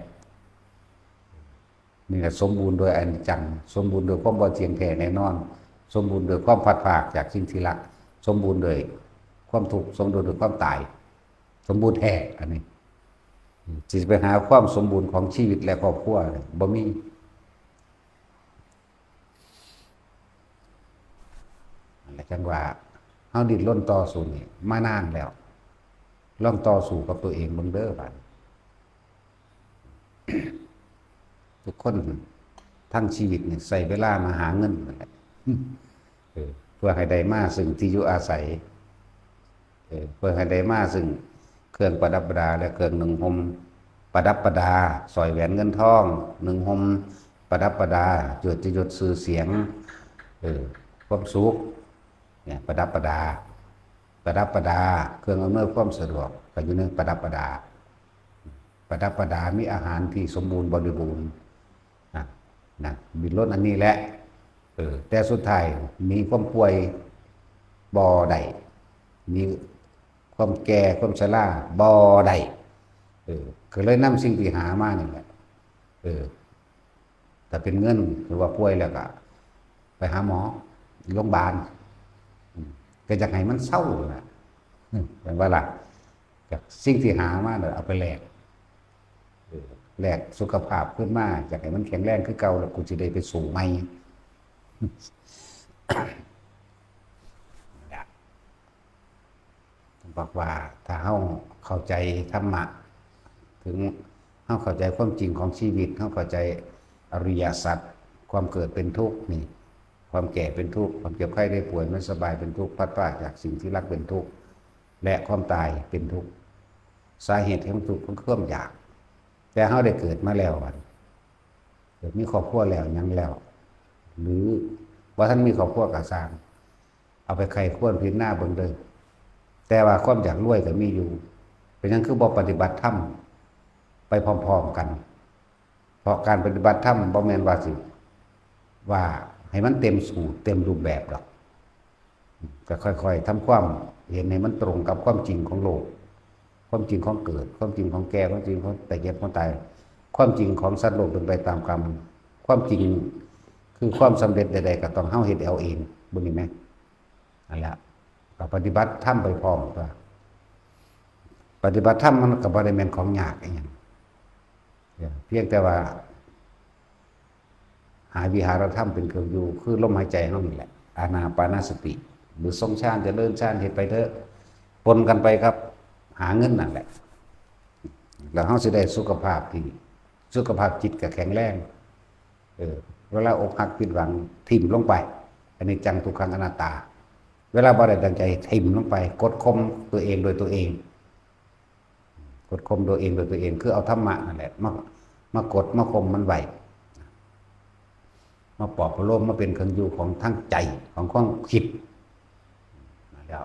นี่แหละสมบูรณ์โดยอนิจจัง สมบูรณ์โดยความบ่เที่ยงแท้แน่นอน สมบูรณ์โดยความพลัดพรากจากสิ่งที่รัก สมบูรณ์โดยความทุกข์ สมบูรณ์โดยความตาย สมบูรณ์แท้ อันนี้ สิไปหาความสมบูรณ์ของชีวิตและครอบครัวเนี่ย บ่มี นั่นแหละจั่งว่า เฮาดิ้นรนต่อสู้นี่มานานแล้ว ลองต่อสู้กับตัวเองเบิ่งเด้อบัดนี้ ทุกคนทั้งชีวิตนี่ใช้เวลามาหาเงินนั่นแหละ เออ เพื่อให้ได้มาซึ่งที่อยู่อาศัย เออ เพื่อให้ได้มาซึ่งเครื่องประดับประดาและเครื่องนุ่งห่มประดับประดา สร้อยแหวนเงินทอง นุ่งห่มประดับประดา เกียรติยศชื่อเสียง เออ ความสุข เนี่ย ประดับประดา ประดับประดา เครื่องอำนวยความสะดวกก็อยู่ในประดับประดา ประดับประดา มีอาหารที่สมบูรณ์บริบูรณ์ นะ นะ ดิ้นรนอันนี้แหละ เออ แต่สุดท้ายมีความป่วยบ่ได้ มีความแก่ ความชราบ่ได้ เออ ก็เลยนำสิ่งที่หามานี่แหละ เออ ถ้าเป็นเงินหรือว่าป่วยแล้วก็ไปหาหมอ โรงพยาบาล อืม ก็อยากให้มันเซานะ อืม แม่นบ่ล่ะ จากสิ่งที่หามาน่ะเอาไปแลก เออ แลกสุขภาพคืนมา อยากให้มันแข็งแรงคือเก่า แล้วกูสิได้ไปสู้ใหม่ อืม บอกว่าถ้าเฮาเข้าใจธรรมะ ถึงเฮาเข้าใจความจริงของชีวิต เฮาเข้าใจอริยสัจ ความเกิดเป็นทุกข์นี่ ความแก่เป็นทุกข์ ความเจ็บไข้ได้ป่วยไม่สบายเป็นทุกข์ พลัดพรากจากสิ่งที่รักเป็นทุกข์ และความตายเป็นทุกข์ สาเหตุของทุกข์ก็คือความอยาก แต่เฮาได้เกิดมาแล้วบัดนี้ เกิดมีครอบครัวแล้วหยังแล้ว หรือบ่ทันมีครอบครัวก็ซ่าง เอาไปใคร่ครวญพิจารณาเบิ่งเด้อ แต่ว่าความอยากรวยก็มีอยู่ เป็นหยังคือบ่ปฏิบัติธรรมไปพร้อมๆกัน เพราะการปฏิบัติธรรมบ่แม่นว่าสิ ว่าให้มันเต็มสูตรเต็มรูปแบบดอก ก็ค่อยๆทำความเห็นให้มันตรงกับความจริงของโลก ความจริงของเกิด ความจริงของแก่ ความจริงของแต่เจ็บของตาย ความจริงของสัตว์โลกเป็นไปตามกรรม ความจริงคือความสำเร็จใดๆก็ต้องเฮาเฮ็ดเอาเอง เบิ่งนี่แหม นั่นแหละ ก็ปฏิบัติธรรมไปพร้อมตัว ปฏิบัติธรรมมันก็บ่ได้แม่นของยากอิหยัง เพียงแต่ว่า หาวิหารธรรมเป็นเครื่องอยู่ คือลมหายใจเฮานี่แหละ อานาปานสติ หรือทรงฌาน เจริญฌาน เฮ็ดไปเถอะ ปนกันไปครับ หาเงินนั่นแหละ แล้วเฮาสิได้สุขภาพที่ สุขภาพจิตก็แข็งแรง เออ เวลาอกหักผิดหวัง ถิ่มลงไป อนิจจังทุกขังอนัตตา เวลาบ่ได้ดังใจ ถิ่มลงไป กดข่มตัวเองโดยตัวเอง กดข่มตัวเองโดยตัวเอง คือเอาธรรมะนั่นแหละ มา มากด มาข่มมันไว้ มาปลอบประโลม มาเป็นเครื่องอยู่ของทางใจ ของความคิด แล้ว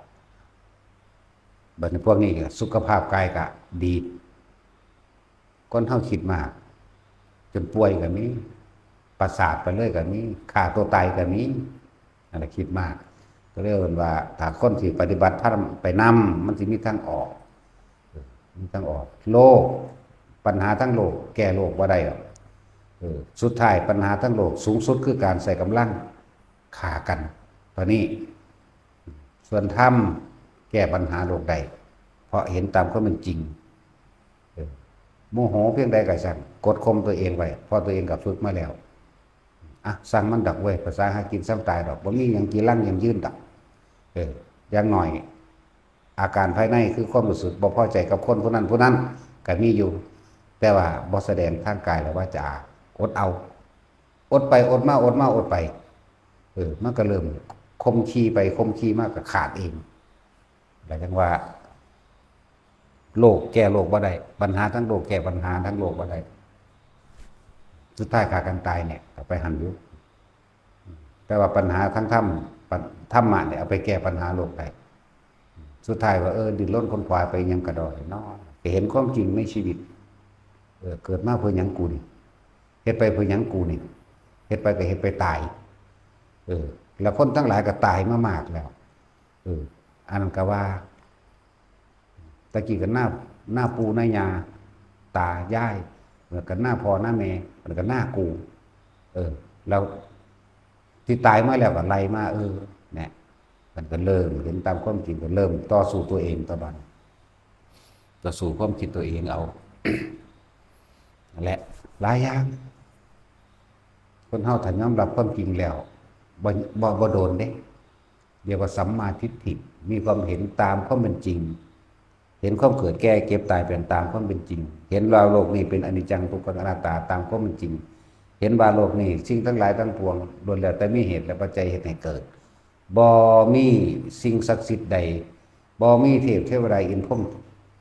บัดนี้พวกนี้ก็สุขภาพกายก็ดี คนเฮาคิดมาก จนป่วยก็มี ประสาทไปเลยก็มี ฆ่าตัวตายก็มี นั่นแหละคิดมาก ก็เลยเอิ้นว่า ถ้าคนที่ปฏิบัติธรรมไปนำ มันสิมีทางออก เออ มีทางออก โลก ปัญหาทั้งโลก แก้โลกบ่ได้หรอก เออ สุดท้ายปัญหาทั้งโลก สูงสุดคือการใช้กำลังฆ่ากัน เท่านี้ ส่วนธรรมแก้ปัญหาโลกได้ เพราะเห็นตามความเป็นจริง เออ โมโหเพียงใดก็ช่าง กดข่มตัวเองไว้ เพราะตัวเองก็ฝึกมาแล้ว อ่ะ ซ่างมันดอกเว้ย ภาษาหากินซ้ำตายดอก บ่มีหยังจีรังยั่งยืนดอก เออ อย่างน้อย อาการภายในคือความรู้สึกบ่พอใจกับคนผู้นั้นผู้นั้น ก็มีอยู่ แต่ว่าบ่แสดงทางกายและวาจา อดเอา อดไป อดมา อดมา อดไป เออ มันก็เริ่มข่มขีไป ข่มขีมา ก็ขาดเอง แล้วจังว่า โลกแก้โลกบ่ได้ ปัญหาทั้งโลกแก้ปัญหาทั้งโลกบ่ได้ สุดท้ายฆ่ากันตายเนี่ย ก็ไปหั่นอยู่ แต่ว่าปัญหาทั้งธรรม ปัญ- ธรรมะเนี่ยเอาไปแก้ปัญหาโลกได้ สุดท้ายว่า เออ ดิ้นรนขนขวายไปหยังกะด้อเนาะ ก็เห็นความจริงในชีวิต เออ เกิดมาเพื่อหยังกูนี่ เฮ็ดไปเพื่อหยังกูนี่ เฮ็ดไปก็เฮ็ดไปตาย เออ แล้วคนทั้งหลายก็ตายมามากแล้ว เออ อันนั้นก็ว่า ตะกี้ก็หน้า หน้าปู่หน้าย่า ตายาย แล้วก็หน้าพ่อหน้าแม่ แล้วก็หน้ากู เออ แล้วที่ตายมาแล้วก็ไล่มา เออ เนี่ย มันก็เริ่มเห็นตามความจริง ก็เริ่มต่อสู้ตัวเองตะบัด ต่อสู้ความคิดตัวเองเอา นั่นแหละ หลายอย่าง คนเฮาถ้ายอมรับความจริงแล้ว บ่ บ่ บ่โดนเด้ เรียกว่าสัมมาทิฏฐิ มีความเห็นตามความเป็นจริง เห็นความเกิดแก่เจ็บตายเป็นตามความเป็นจริง เห็นว่าโลกนี้เป็นอนิจจังทุกขังอนัตตาตามความเป็นจริง เห็นว่าโลกนี้สิ่งทั้งหลายทั้งปวงล้วนแล้วแต่มีเหตุและปัจจัยเฮ็ดให้เกิด บ่มีสิ่งศักดิ์สิทธิ์ใด บ่มีเทพเทวดาอินทร์พรหม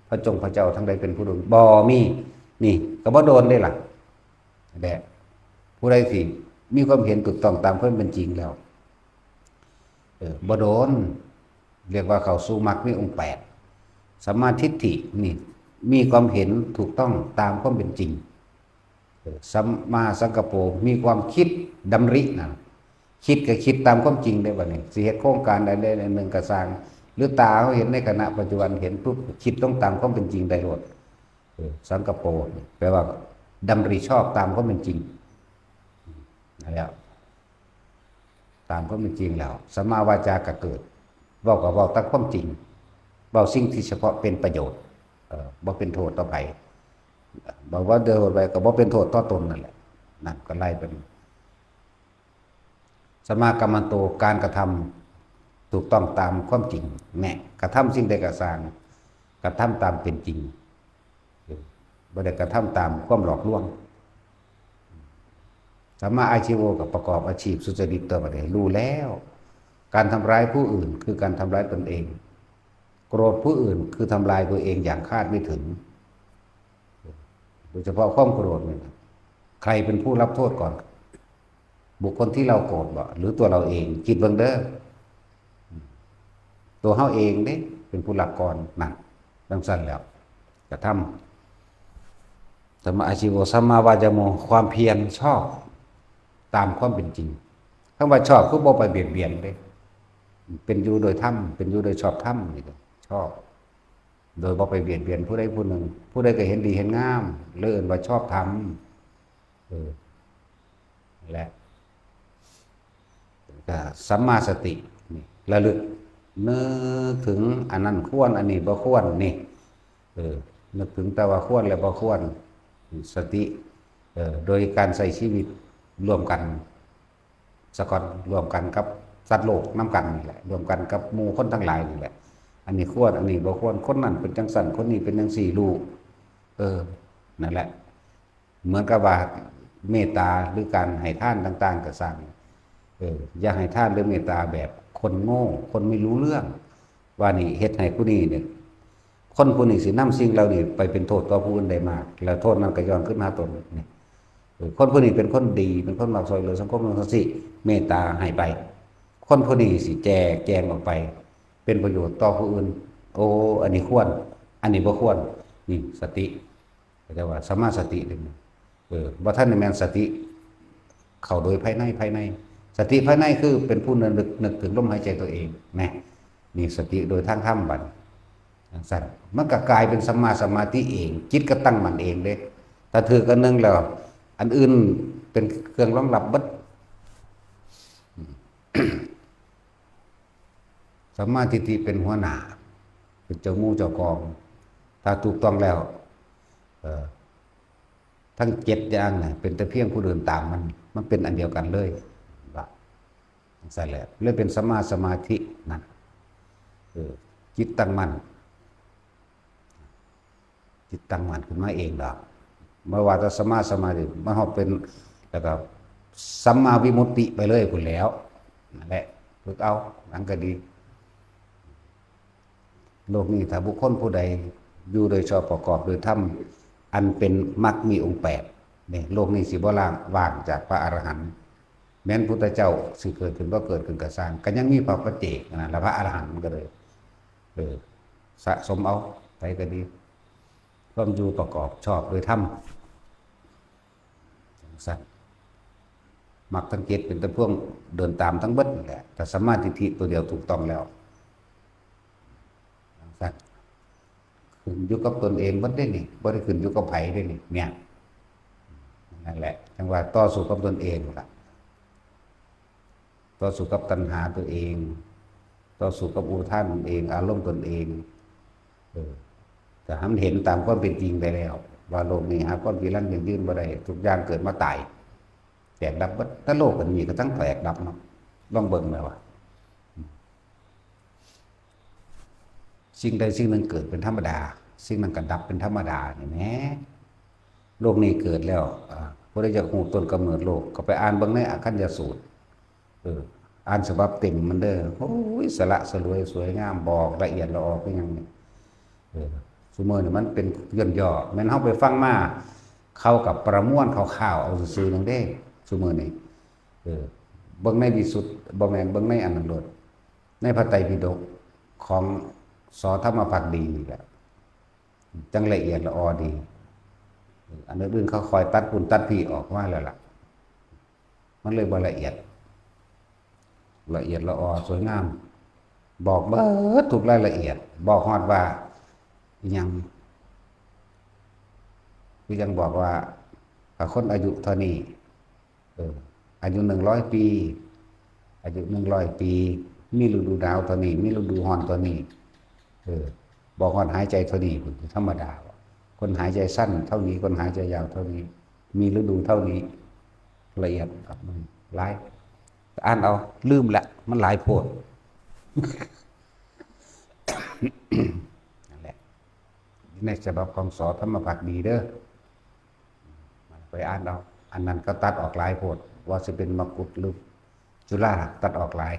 พระจงพระเจ้าทั้งหลายเป็นผู้ดวง บ่มี นี่ก็บ่โดนได้ล่ะ แหละ ผู้ใดสิมีความเห็นถูกต้องตามความเป็นจริงแล้ว เออ บ่โดน เรียกว่าเข้าสู่มรรคมีองค์แปด สัมมาทิฏฐินี่ มีความเห็นถูกต้องตามความเป็นจริง เออ สัมมาสังกัปโป มีความคิดดำรินะ คิดก็คิดตามความจริงได้บัดนี้ สิเฮ็ดโครงการใดๆหนึ่งก็ซ่าง หรือตาเฮาเห็นในขณะปัจจุบันเห็นปุ๊บ คิดต้องตามความเป็นจริงได้โลด เออ สังกัปโป แปลว่าดำริชอบตามความเป็นจริง นั่นแหละ ตามความเป็นจริงแล้ว สัมมาวาจาก็เกิด เว้าก็เว้าตามความจริง เว้าสิ่งที่เฉพาะเป็นประโยชน์ เอ่อ บ่เป็นโทษต่อไผ บอกว่าเดินไปก็บ่เป็นโทษต่อตนนั่นแหละ นั่นก็ไล่เป็น สัมมากัมมันโต การกระท ถูกต้องตามความจริง แน่ กระทำสิ่งใดก็ซ่าง กระทำตามเป็นจริง บ่ได้กระทำตามความหลอกลวง สัมมาอาชีโว ก็ประกอบอาชีพสุจริตต่อไปเลย รู้แล้ว การทำร้ายผู้อื่นคือการทำร้ายตนเอง โกรธผู้อื่นคือทำลายตัวเองอย่างคาดไม่ถึง โดยเฉพาะความโกรธเนี่ย ใครเป็นผู้รับโทษก่อน บุคคลที่เราโกรธบ่ หรือตัวเราเอง คิดเบิ่งเด้อ ตัวเฮาเองเด้ เป็นผู้รับก่อน นั่น จั่งซั่นแล้ว กระทำ สัมมาอาชีโว สัมมาวายาโม ความเพียรชอบ ตามความเป็นจริง คำว่าชอบคือบ่ไปเบียดเบียนเด้ เป็นอยู่โดยธรรม เป็นอยู่โดยชอบธรรมนี่ก็ชอบ โดยบ่ไปเบียดเบียนผู้ใดผู้หนึ่ง ผู้ใดก็เห็นดีเห็นงาม เลยเอิ้นว่าชอบธรรม เออ และ ก็สัมมาสติ นี่ ระลึก นึกถึงอันนั้นควร อันนี้บ่ควร นี่ เออ นึกถึงแต่ว่าควรและบ่ควร สติ เออ โดยการใช้ชีวิตร่วมกัน ซะก่อน ร่วมกันกับสัตว์โลกนำกันนี่แหละ ร่วมกันกับหมู่คนทั้งหลายนี่แหละ อันนี้ควร อันนี้บ่ควร คนนั้นเป็นจั่งซั่น คนนี้เป็นจั่งซี่ รู้ เออ นั่นแหละ เหมือนกับว่าเมตตาหรือการให้ทานต่างๆ ก็ซ่าง เออ อย่าให้ทานหรือเมตตาแบบคนโง่ คนไม่รู้เรื่อง ว่านี่เฮ็ดให้ผู้นี้เนี่ย คนผู้นี้สินำสิ่งเหล่านี้ไปเป็นโทษต่อผู้อื่นได้มาก แล้วโทษนั้นก็ย้อนคืนหาตนนี่ เออ คนผู้นี้เป็นคนดี เป็นคนมักช่วยเหลือสังคม จั่งซี้ เมตตาให้ไป คนผู้นี้สิแจกแจงออกไป เป็นประโยชน์ต่อผู้อื่น โอ้ อันนี้ควร อันนี้บ่ควร นี่สติ เขาเรียกว่าสัมมาสติเลยนะ เออ บ่ทันได้แม่นสติ เข้าโดยภายใน ภายใน สติภายในคือเป็นผู้นึก นึกถึงลมหายใจตัวเอง นะ นี่สติโดยทางธรรมบัด จั่งซั่น มันก็กลายเป็นสัมมาสมาธิเอง จิตก็ตั้งมั่นเองเด้ ถ้าถืกอันหนึ่งแล้ว อันอื่นเป็นเครื่องรองรับเบิด สัมมาทิฏฐิเป็นหัวหน้า เป็นเจ้าหมู่เจ้ากอง ถ้าถูกต้องแล้ว เอ่อ ทั้งเจ็ดอย่างน่ะ เป็นแต่เพียงผู้เดินตามมัน มันเป็นอันเดียวกันเลย ว่า จั่งซั่นแหละ เลยเป็นสัมมาสมาธินั่น เออ จิตตั้งมั่น จิตตั้งมั่นขึ้นมาเองดอก บ่ว่าแต่สัมมาสมาธิ มันฮอดเป็น แล้วก็สัมมาวิมุตติไปเลยพู้นแหล้ว นั่นแหละ ฝึกเอา หยังก็ดี โลกนี้ถ้าบุคคลผู้ใดอยู่โดยชอบประกอบโดยธรรม อันเป็นมรรคมีองค์แปด นี่ โลกนี้สิบ่ล่าง ว่างจากพระอรหันต์ แม้นพุทธเจ้าสิเกิดขึ้นบ่เกิดขึ้นก็ซ่าง ก็ยังมีพระปัจเจกนั่นแหละ พระอรหันต์มันก็เลย เออ สะสมเอา ไปก็ดี ความอยู่ประกอบชอบโดยธรรม จั่งซั่น มรรคทั้งเจ็ดเป็นแต่เพียงเดินตามทั้งเบิดนั่นแหละ ถ้าสัมมาทิฏฐิตัวเดียวถูกต้องแล้ว จั่งซั่น ขึ้นอยู่กับตนเองเบิดเด้นี่ บ่ได้ขึ้นอยู่กับไผเด้นี่ เนี่ย นั่นแหละ จั่งว่าต่อสู้กับตนเองล่ะ ต่อสู้กับตัณหาตัวเอง ต่อสู้กับอุปาทานตนเอง อารมณ์ตนเอง เออ แต่ให้มันเห็นตามความเป็นจริงไปแล้ว ว่าโลกนี้หาความจีรังยั่งยืนบ่ได้ ทุกอย่างเกิดมาตาย แตกดับเบิด แต่โลกอันนี้ก็ทั้งแตกดับเนาะ ลองเบิ่งแม่ว่า สิ่งใดสิ่งหนึ่งเกิดเป็นธรรมดา สิ่งนั้นก็ดับเป็นธรรมดา นี่แหม โลกนี้เกิดแล้ว อ่า ผู้ใดอยากฮู้ต้นกำเนิดโลก ก็ไปอ่านเบิ่งในอคัญญสูตร เออ อ่านฉบับเต็มมันเด้อ โอ้ย สละสลวยสวยงาม บอกละเอียดละออคือหยังนี่ เออ ซุมื้อนี่มันเป็นย่นย่อ แม่นเฮาไปฟังมา เขาก็ประมวลคร่าวๆเอาซื่อๆนั่นเด้ ซุมื้อนี่ เออ เบิ่งในวิสุทธิ บ่แม่น เบิ่งในอันนั้นโลด ในพระไตรปิฎกของ ส.ธรรมภักดีนี่แหละ จั่งละเอียดละออดี เออ อันอื่นๆเขาคอยตัดปูนตัดพี่ออกมาแล้วล่ะ มันเลยบ่ละเอียด ละเอียดละออสวยงาม บอกเบิดทุกรายละเอียด บอกฮอดว่าอิหยัง คือยังบอกว่า ถ้าคนอายุเท่านี้ เออ อายุหนึ่งร้อยปี อายุหนึ่งร้อยปี มีฤดูหนาวเท่านี้ มีฤดูร้อนเท่านี้ เออ บอกฮอดหายใจเท่านี้ ธรรมดา คนหายใจสั้นเท่านี้ คนหายใจยาวเท่านี้ มีฤดูเท่านี้ ละเอียด หลาย อ่านเอา ลืมละ มันหลายโพด นั่นแหละ ในฉบับของ ส.ธรรมภักดีเด้อ ไปอ่านเอา อันนั้นก็ตัดออกหลายโพด ว่าสิเป็นมกุฏหรือจุฬา ตัดออกหลาย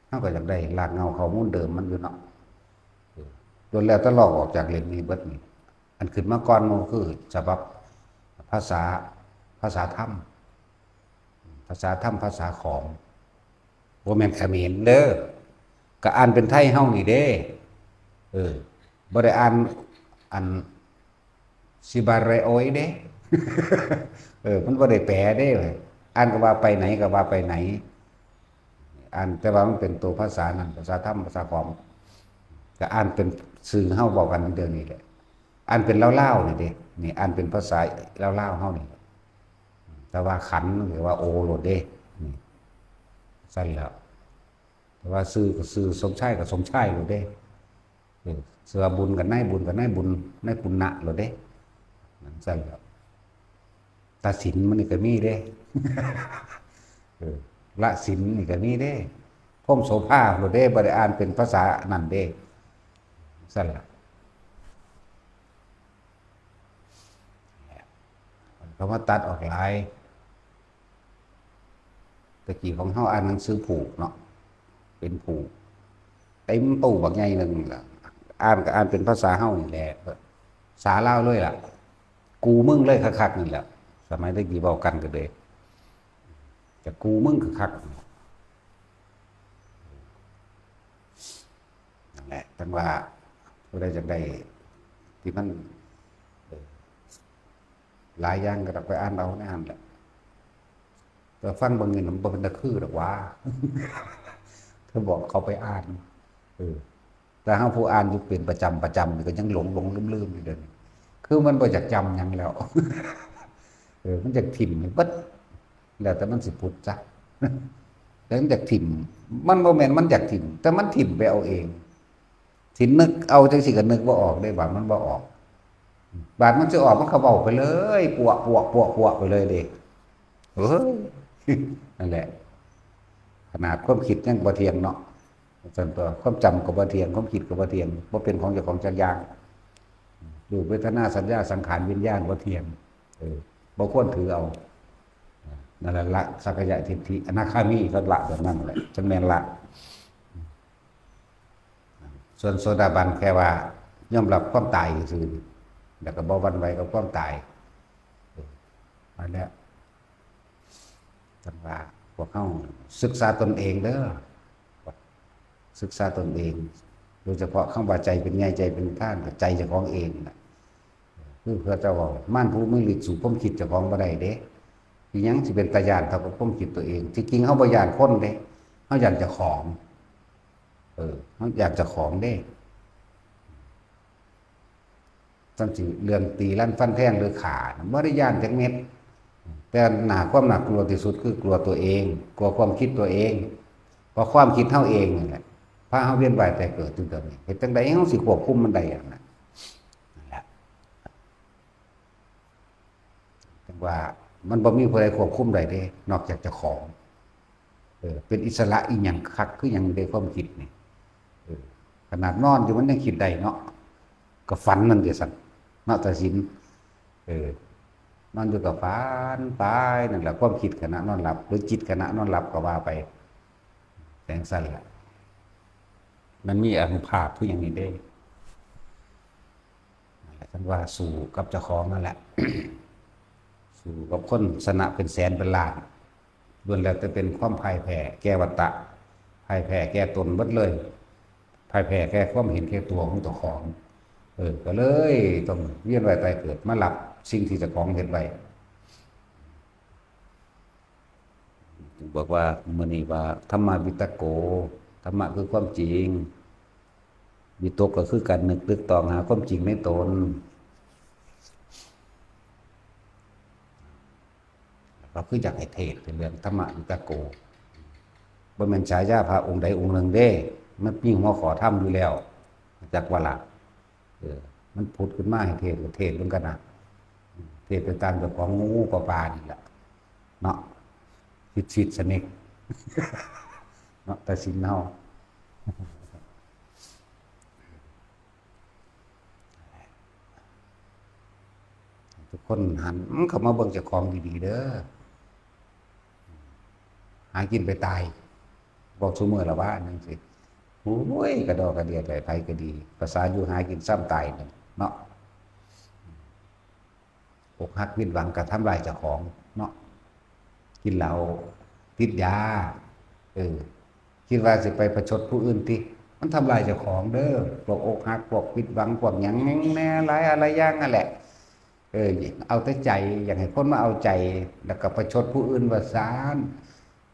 เฮาก็อยากได้รากเหง้าข้อมูลเดิมมันอยู่เนาะ เออ ล้วนแล้วแต่ลอกออกจากเล่มนี้เบิดนี่ อันขึ้นมาก่อนหมู่คือฉบับภาษา ภาษาธรรม ภาษาธรรม ภาษาขอม บ่แม่นเขมรเด้อ ก็อ่านเป็นไทยเฮานี่เด้ เออ บ่ได้อ่าน อัน ซิบาเรโอยเด้ เออ มันบ่ได้แปลเด้ อ่านก็ว่าไปไหนก็ว่าไปไหน อ่าน แต่ว่ามันเป็นตัวภาษานั่น ภาษาธรรม ภาษาขอม ก็อ่านเป็นชื่อเฮาเว้ากันเดี๋ยวนี้แหละ อ่านเป็นลาวๆนี่เด้ นี่ อ่านเป็นภาษาลาวๆเฮานี่ แต่ว่าขันหรือว่าโอโลดเด้ นี่ ซั่นแหล้ว แต่ว่าชื่อก็ชื่อ สมชายก็สมชายโลดเด้ เออ ชื่อว่าบุญก็นายบุญก็นายบุญ นายปุณณะโลดเด้ นั่นซั่นแหล้ว ตัดสินมันนี่ก็มีเด้ เออ ละสินนี่ก็มีเด้ พรหมโสภาโลดเด้ บ่ได้อ่านเป็นภาษานั่นเด้ ซั่นแหละ เขามาตัดออกหลาย ตะกี้ของเฮาอ่านหนังสือผูกเนาะ เป็นผูก เต็มตู้บักใหญ่หนึ่งล่ะ อ่านก็อ่านเป็นภาษาเฮานี่แหละ ภาษาลาวเลยล่ะ กูมึงเลยคักๆนี่แหละ สมัยตะกี้เว้ากันก็เลย จะกูมึงคักๆ นั่นแหละ จั่งว่าผู้ใดอยากได้ ที่มัน เอ่อ หลายอย่างก็ต้องไปอ่านเอาในหั้นแหละ แต่ฟังเบิ่งนี่มันบ่เป็นตาคือดอกหว่า ถ้าบอกเขาไปอ่าน เออ แต่เฮาผู้อ่านอยู่เป็นประจำประจำนี่ก็ยังหลงหลงลืมลืมอยู่เดี๋ยวนี้ คือมันบ่อยากจำหยังแล้ว เออ มันอยากถิ่มให้เบิด แล้วแต่มันสิผุดซะ แล้วมันอยากถิ่ม มันบ่แม่นมันอยากถิ่ม แต่มันถิ่มไปเอาเอง สินึกเอาจังซี่ก็นึกบ่ออกเด้ บาดมันบ่ออก บาดมันสิออกมันก็เว้าไปเลย ปวะ ปวะ ปวะ ปวะ ไปเลยเด้ เอ้ย นั่นแหละ ขนาดความคิดยังบ่เที่ยงเนาะ ซั่นตัว ความจำก็บ่เที่ยง ความคิดก็บ่เที่ยง บ่เป็นของเจ้าของจักอย่าง รูป เวทนา สัญญา สังขาร วิญญาณ บ่เที่ยง เออ บ่ควรถือเอา นั่นแหละละสักกายทิฏฐิ อนาคามีก็ละแบบนั้นแหละ จั่งแม่นละ ส่วนโสดาบันแค่ว่ายอมรับความตายซื่อๆ แล้วก็บ่หวั่นไหวกับความตาย เออ นั่นแหละ จั่งว่าพวกเฮาศึกษาตนเองเด้อ ศึกษาตนเอง โดยเฉพาะคำว่าใจเป็นใหญ่ ใจเป็นประธาน ก็ใจเจ้าของเองน่ะ คือพระเจ้าเว้า มารผู้มีฤทธิ์สู้ความคิดเจ้าของบ่ได้เด้ อีหยังสิเป็นตาย้านเท่ากับความคิดตัวเอง ที่จริงเฮาบ่ย้านคนเด้ เฮาย้านเจ้าของ เออ เฮาย้านเจ้าของเด้ จั่งซี้เรื่องตีลันฟันแทงหรือฆ่าน่ะบ่ได้ย้านจักเม็ด แต่หน้า ความน่ากลัวที่สุดคือกลัวตัวเอง กลัวความคิดตัวเอง เพราะความคิดเฮาเองนั่นแหละ พาเฮาเวียนว่ายตายเกิดอยู่เดี๋ยวนี้ เฮ็ดจั่งใดเฮาสิควบคุมมันได้อะนะ นั่นแหละ จั่งว่ามันบ่มีผู้ใดควบคุมได้เด้ นอกจากเจ้าของ เออ เป็นอิสระอีหยังคักคือหยังเด้ ความคิดนี่ เออ ขนาดนอนอยู่มันยังคิดได้เนาะ ก็ฝันนั่นเด้ซั่น เนาะ ตาสิน เออ นอนอยู่ก็ฝันไปนั่นแหละ ความคิดขณะนอนหลับ หรือจิตขณะนอนหลับก็ว่าไป จั่งซั่นล่ะ มันมีอานุภาพคือหยังนี่เด้ นั่นแหละ ท่านว่าสู้กับเจ้าของนั่นแหละ สู้กับคนชนะเป็นแสนเป็นล้าน ล้วนแล้วแต่เป็นความพ่ายแพ้แก่วัฏฏะ พ่ายแพ้แก่ตนเบิดเลย พ่ายแพ้แก่ความเห็นแก่ตัวของเจ้าของ เออ ก็เลยต้องเวียนว่ายตายเกิดมารับสิ่งที่เจ้าของเฮ็ดไว้ บอกว่ามื้อนี้ว่า ธัมมาวิตโก ธรรมะคือความจริง วิตกก็คือการนึกตึกตองหาความจริงในตน ก็คืออยากให้เทศน์เรื่องธัมมาวิตโก บ่แม่นฉายาพระองค์ใดองค์หนึ่งเด้ มันมีหัวข้อธรรมอยู่แล้ว จักว่าล่ะ เออ มันผุดขึ้นมาให้เทศน์ ก็เทศน์เบิ่งกันนะ เทศน์ไปตามเจ้าของงูปลาปลานี่แหละ เนาะ สิทธิ์สิทธิ์สนิท เนาะ แต่ศีลเฮา ทุกคนหันเข้ามาเบิ่งเจ้าของดีๆเด้อ หากินไปตาย บอกซุมื้อละว่าจั่งซี้ โอ้ย กระดอกกระเดียดไป ไผก็ดี ภาษาอยู่หากินซ้ำตายนั่นเนาะ อกหักผิดหวังก็ทำลายเจ้าของเนาะ กินเหล้า ติดยา เออ คิดว่าสิไปประชดผู้อื่นติ มันทำลายเจ้าของเด้อ พวกอกหัก พวกผิดหวัง พวกหยังแหน่ หลายอะไรอย่างนั่นแหละ เออ เอาแต่ใจ อยากให้คนมาเอาใจ แล้วก็ประชดผู้อื่นว่าซาน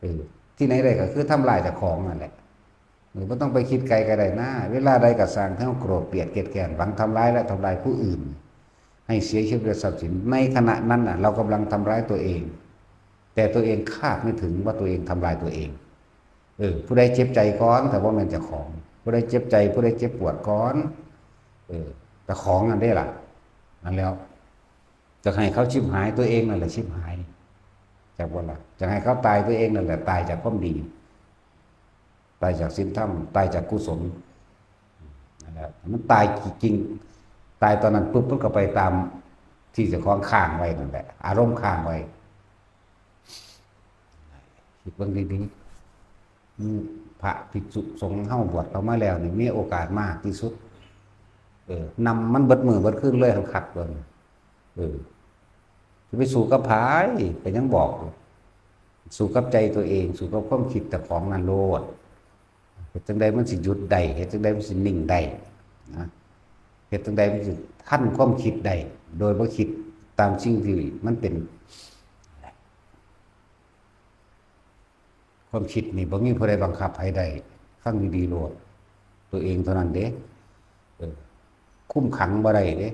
เออ ที่ไหนได้ก็คือทำลายเจ้าของนั่นแหละ เออ บ่ต้องไปคิดไกลก็ได้นะ เวลาใดก็ซ่าง ถ้าเฮาโกรธเกลียดเกลียดแค้น หวังทำร้ายและทำลายผู้อื่น ให้เสียชีวิตและทรัพย์สิน ในขณะนั้นน่ะ เรากำลังทำร้ายตัวเอง แต่ตัวเองคาดไม่ถึงว่าตัวเองทำลายตัวเอง เออ ผู้ใดเจ็บใจก่อน แต่ว่าแม่นเจ้าของ ผู้ใดเจ็บใจ ผู้ใดเจ็บปวดก่อน เออ เจ้าของนั่นเด้ล่ะ นั่นแล้ว จะให้เขาชิบหาย ตัวเองนั่นแหละชิบหาย จักบ่ล่ะ จะให้เขาตาย ตัวเองนั่นแหละตายจากความดี ตายจากศีลธรรม ตายจากกุศล นั่นแหละ มันตายจริงๆ ตายตอนนั้นปุ๊บ มันก็ไปตามที่เจ้าของค้างไว้นั่นแหละ อารมณ์ค้างไว้ คิดเบิ่งดีๆ อืม พระภิกษุสงฆ์เฮาบวชเข้ามาแล้วนี่ มีโอกาสมากที่สุด เออ นำมันเบิดมื้อเบิดคืนเลย หั้นคักเบิ่ง เออ สิไปสู้กับไผ ก็ยังบอกอยู่ สู้กับใจตัวเอง สู้กับความคิดเจ้าของนั่นโลด เฮ็ดจั่งใดมันสิหยุดได้ เฮ็ดจั่งใดมันสินิ่งได้นะ เฮ็ดจั่งใดมันสิทันความคิดได้ โดยบ่คิดตามสิ่งที่มันเป็น ความคิดนี่บ่มีผู้ใดบังคับให้ได้ ฟังดีๆโลด ตัวเองเท่านั้นเด้ เออ คุมขังบ่ได้เด้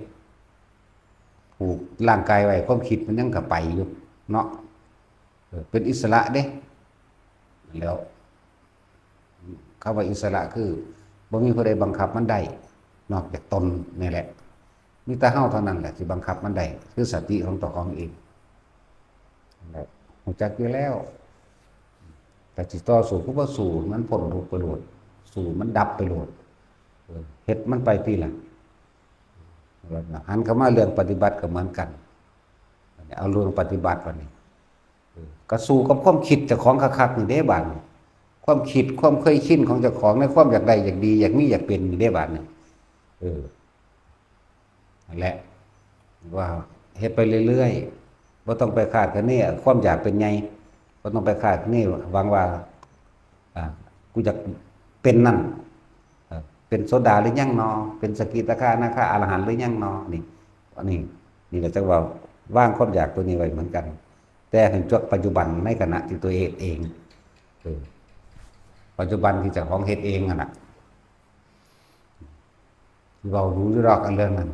ผูกร่างกายไว้ ความคิดมันยังกะไปอยู่เนาะ เออ เป็นอิสระเด้ แล้ว คำว่าอิสระคือ บ่มีผู้ใดบังคับมันได้ นอกจากตนนี่แหละ มีแต่เฮาเท่านั้นแหละที่บังคับมันได้ คือสติของเจ้าของเอง นั่นแหละ รู้จักอยู่แล้ว แต่สิต่อสู้คือบ่สู้ มันพ้นทุกข์ไปโลด สู้มันดับไปโลด เออ เฮ็ดมันไปติล่ะ หันเข้ามาเรื่องปฏิบัติก็เหมือนกัน เอาเรื่องปฏิบัติบัดนี้ เออ ก็สู้กับความคิดเจ้าของคักๆนี่เด้บัดนี้ ความคิด ความเคยชินของเจ้าของ ในความอยากได้ อยากดี อยากมี อยากเป็นนี่เด้บัดนี้ เออ นั่นแหละ ว่าเฮ็ดไปเรื่อยๆ บ่ต้องไปคาดคะเน ความอยากเป็นไง บ่ต้องไปคาดคะเน หวังว่า อ่า กูอยากเป็นนั่น เอ่อ เป็นโสดาหรือยังนอ เป็นสกิทาคานาคาอรหันต์หรือยังนอ นี่ อันนี้ นี่ก็จั่งว่าวางความอยากตัวนี้ไว้เหมือนกัน แต่ให้จวกปัจจุบันในขณะที่ตัวเองเอง เออ ปัจจุบันที่เจ้าของเฮ็ดเองนั่นน่ะ เว้ารู้อยู่ดอกอันเรื่องนั้น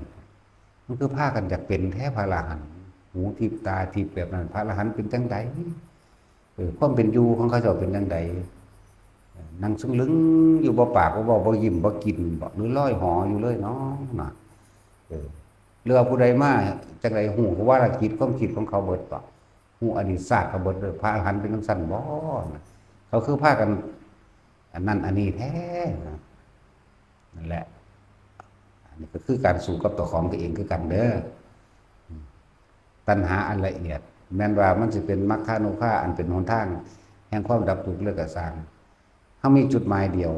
มันคือพากันอยากเป็นแท้พระอรหันต์ หูทิพย์ตาทิพย์แบบนั้น พระอรหันต์เป็นจั่งใด เออ ความเป็นอยู่ของเขาเจ้าเป็นจั่งใด นั่งซึ่งลึงอยู่ บ่ปากบ่เว้า บ่ยิ้มบ่กินบ่ หรือลอยหออยู่เลยเนาะ น่ะ เออ หรือว่าผู้ใดมาจั่งใด ฮู้ว่าละจิตความคิดของเขาเบิดบ่ ฮู้อดีตชาติเขาเบิดเลย พระอรหันต์เป็นจั่งซั้นบ่ น่ะ เขาคือพากัน อันนั้นอันนี้แท้ น่ะ นั่นแหละ อันนี้ก็คือการสู้กับเจ้าของตัวเองคือกันเด้อ ตัณหาอันละเอียด แม้นว่ามันสิเป็นมัคคานุภา อันเป็นหนทางแห่งความดับทุกข์เลยก็ซ่าง เฮามีจุดหมายเดียว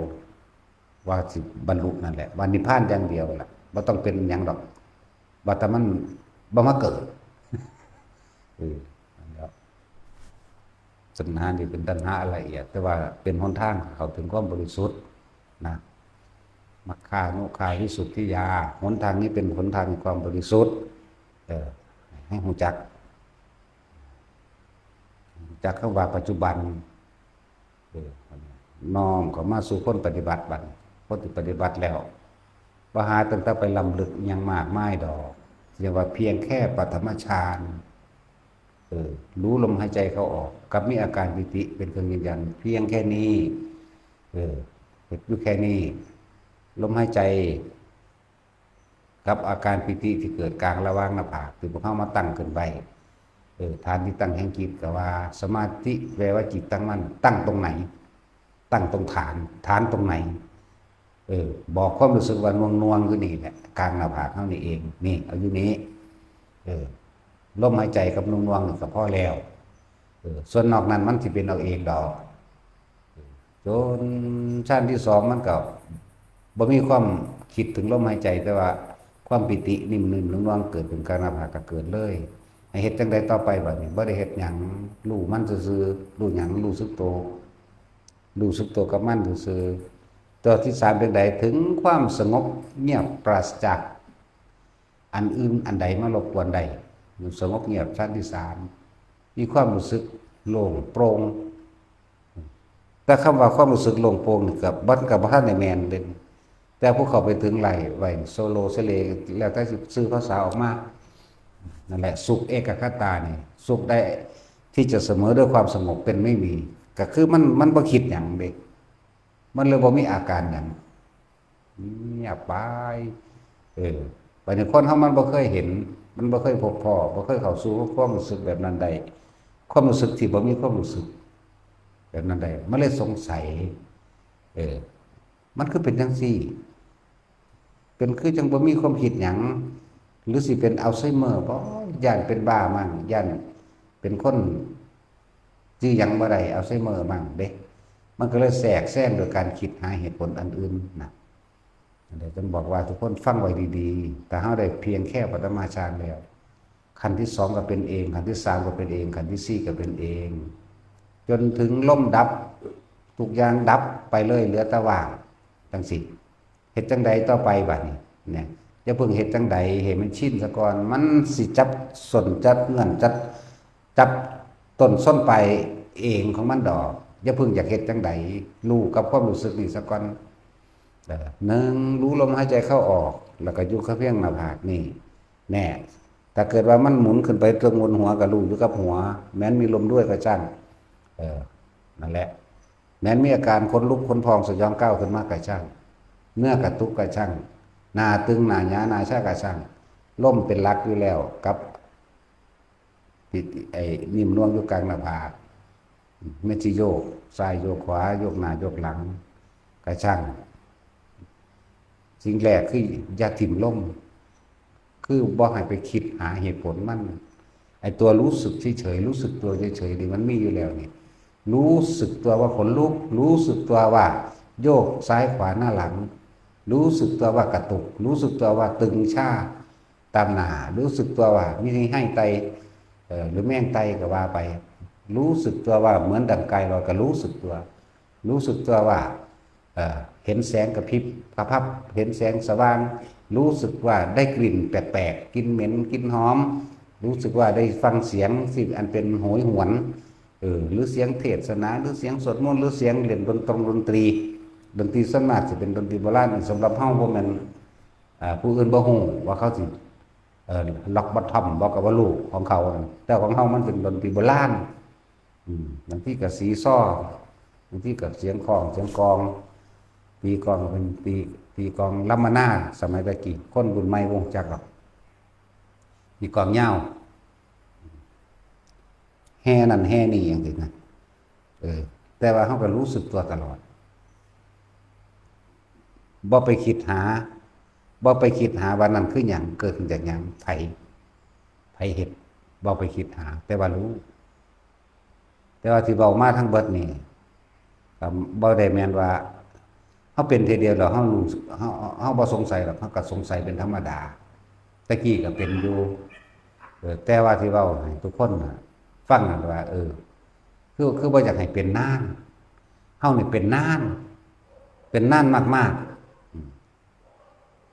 ว่าสิบรรลุนั่นแหละ ว่านิพพานอย่างเดียวล่ะ บ่ต้องเป็นหยังดอก ว่าแต่มันบ่มาเกิด เออ นั่นแหละ ตัณหานี่เป็นตัณหาอันละเอียด แต่ว่าเป็นหนทางเข้าถึงความบริสุทธิ์นะ มัคคานุคาวิสุทธิยา หนทางนี้เป็นหนทางแห่งความบริสุทธิ์ เออ ให้รู้จัก รู้จักคำว่าปัจจุบัน เออ น้อมเข้ามาสู่คนปฏิบัติบัดนี้ คนที่ปฏิบัติแล้ว บ่หาตั้งแต่ไปล้ำลึกอิหยังมากมายดอก เรียกว่าเพียงแค่ปฐมฌาน เออ รู้ลมหายใจเข้าออก กับมีอาการปีติเป็นเครื่องยืนยัน เพียงแค่นี้ เออ เฮ็ดอยู่แค่นี้ ลมหายใจ กับอาการปีติที่เกิดกลางระหว่างหน้าผาก ที่พวกเฮามาตั้งขึ้นไว้ เออ ฐานที่ตั้งแห่งจิตก็ว่า สมาธิแปลว่าจิตตั้งมั่น ตั้งตรงไหน ตั้งตรงฐาน ฐานตรงไหน เออ บอกความรู้สึกว่าหน่วงๆ อยู่นี่แหละ กลางหน้าผากเฮานี่เอง นี่ เอาอยู่นี่ เออ ลมหายใจกับหน่วงๆ นี่ก็พอแล้ว เออ ส่วนนอกนั้นมันสิเป็นเอาเองดอก จนชั้นที่สองมันก็บ่มีความคิดถึงลมหายใจ แต่ว่าความปีตินิ่มๆ หน่วงๆ เกิดขึ้นกลางหน้าผากก็เกิดเลย ให้เฮ็ดจั่งใดต่อไปบัดนี้ บ่ได้เฮ็ดหยัง รู้มันซื่อๆ รู้หยัง รู้สึกโต รู้สึกโตกับมันซื่อๆ ตัวที่สามเป็นใด ถึงความสงบเงียบปราศจากอันอื่นอันใดมารบกวนได้ สงบเงียบชั้นที่สาม มีความรู้สึกโล่งโปร่ง แต่คำว่าความรู้สึกโล่งโปร่งนี่ก็ มันก็บ่ทันได้แม่นเด้ แต่ผู้เข้าไปถึงไล่ไว้โซโลเซเล แล้วแต่สิสื่อภาษาออกมา นั่นแหละ สุขเอกคตานี่ สุขได้ที่จะเสมอด้วยความสงบเป็นไม่มี ก็คือมัน มันบ่คิดหยังเด้ มันเลยบ่มีอาการหยัง เงียบไป เออ บัดนี้คนเฮามันบ่เคยเห็น มันบ่เคยพบพ้อ บ่เคยเข้าสู่ความรู้สึกแบบนั้นได้ ความรู้สึกที่บ่มีความรู้สึกแบบนั้นได้ มันเลยสงสัย เออ มันคือเป็นจั่งซี้ เป็นคือจั่งบ่มีความคิดหยัง หรือสิเป็นอัลไซเมอร์บ่ ย้านเป็นบ้ามั้ง ย้านเป็นคน จื่อหยังบ่ได้ อัลไซเมอร์มั้งเด้ มันก็เลยแทรกแซงโดยการคิดหาเหตุผลอันอื่นนะ อันนี้ต้องบอกว่าทุกคนฟังไว้ดีๆ ถ้าเฮาได้เพียงแค่ปฐมฌานแล้ว ขั้นที่สองก็เป็นเอง ขั้นที่สามก็เป็นเอง ขั้นที่สี่ก็เป็นเอง จนถึงลมดับ ทุกอย่างดับไปเลย เหลือแต่ว่าง จั่งซี้ เฮ็ดจั่งใดต่อไปบัดนี้ เนี่ย อย่าเพิ่งเฮ็ดจั่งใด ให้มันชินซะก่อน มันสิจับส้นจับเงื่อนจับ จับต้นส้นปลายเองของมันดอก อย่าเพิ่งอยากเฮ็ดจั่งใด รู้กับความรู้สึกนี่ซะก่อน เออ หนึ่ง รู้ลมหายใจเข้าออก แล้วก็อยู่กับเพียงหน้าผากนี่ แน่ ถ้าเกิดว่ามันหมุนขึ้นไปเทิงบนหัวก็รู้อยู่กับหัว แม้นมีลมด้วยก็ช่าง เออ นั่นแหละ แม้นมีอาการขนลุกขนพองสยองก้าวขึ้นมาก็ช่าง เนื้อกระตุกก็ช่าง หน้าตึงหน้าหยาหน้าชาก็ช่าง ลมเป็นหลักอยู่แล้ว กับ ปิด ไอ้นิ่มนวลอยู่กลางหน้าผาก แม้นสิโยกซ้ายโยกขวา โยกหน้าโยกหลัง ก็ช่าง สิ่งแรกคืออย่าถิ่มลม คือบ่ให้ไปคิดหาเหตุผลมัน ไอ้ตัวรู้สึกเฉยๆ รู้สึกตัวเฉยๆ นี่มันมีอยู่แล้วนี่ รู้สึกตัวว่าขนลุก รู้สึกตัวว่าโยกซ้ายขวาหน้าหลัง รู้สึกตัวว่ากระตุก รู้สึกตัวว่าตึงชาตามหน้า รู้สึกตัวว่ามีไห้ไต เอ่อ หรือแมงไตก็ว่าไป รู้สึกตัวว่าเหมือนดั่งไก่ลอยก็รู้สึกตัว รู้สึกตัวว่า เอ่อ เห็นแสงกระพริบกระพับ เห็นแสงสว่าง รู้สึกว่าได้กลิ่นแปลกๆ กลิ่นเหม็น กลิ่นหอม รู้สึกว่าได้ฟังเสียงสิ่งอันเป็นโหยหวน เออ หรือเสียงเทศนา หรือเสียงสวดมนต์ หรือเสียงเล่นดนตรงดนตรี ดนตรีส่วนมากสิเป็นดนตรีโบราณ สำหรับเฮาบ่แม่น อ่า ผู้อื่นบ่ฮู้ว่าเขาสิ เอ่อ ล็อกบอททอมบ่ก็บ่ฮู้ของเขา แต่ของเฮามันเป็นดนตรีโบราณ อืม บางทีก็ซีซอ บางทีก็เสียงค้อง เสียงกลอง ตีกลองเป็นตี ตีกลองล้ำมานา สมัยตะกี้ คนรุ่นใหม่บ่รู้จักดอก ตีกลองยาว แห่นั่นแห่นี่จั่งซี้นะ เออ แต่ว่าเฮาก็รู้สึกตัวตลอด บ่ไปคิดหา บ่ไปคิดหาว่านั่นคือหยัง เกิดขึ้นจากหยัง ไผ ไผเฮ็ด บ่ไปคิดหา แต่ว่ารู้ แต่ว่าที่เว้ามาทั้งเบิดนี่ ก็บ่ได้แม่นว่า เฮาเป็นเทื่อเดียวแล้วเฮารู้ เฮา เฮาบ่สงสัยหรอก เฮาก็สงสัยเป็นธรรมดา แต่กี้ก็เป็นอยู่ เออ แต่ว่าที่เว้าให้ทุกคนน่ะ ฟังนั่นว่า เออ คือ คือบ่อยากให้เป็นนาน เฮานี่เป็นนาน เป็นนานมากๆ อืม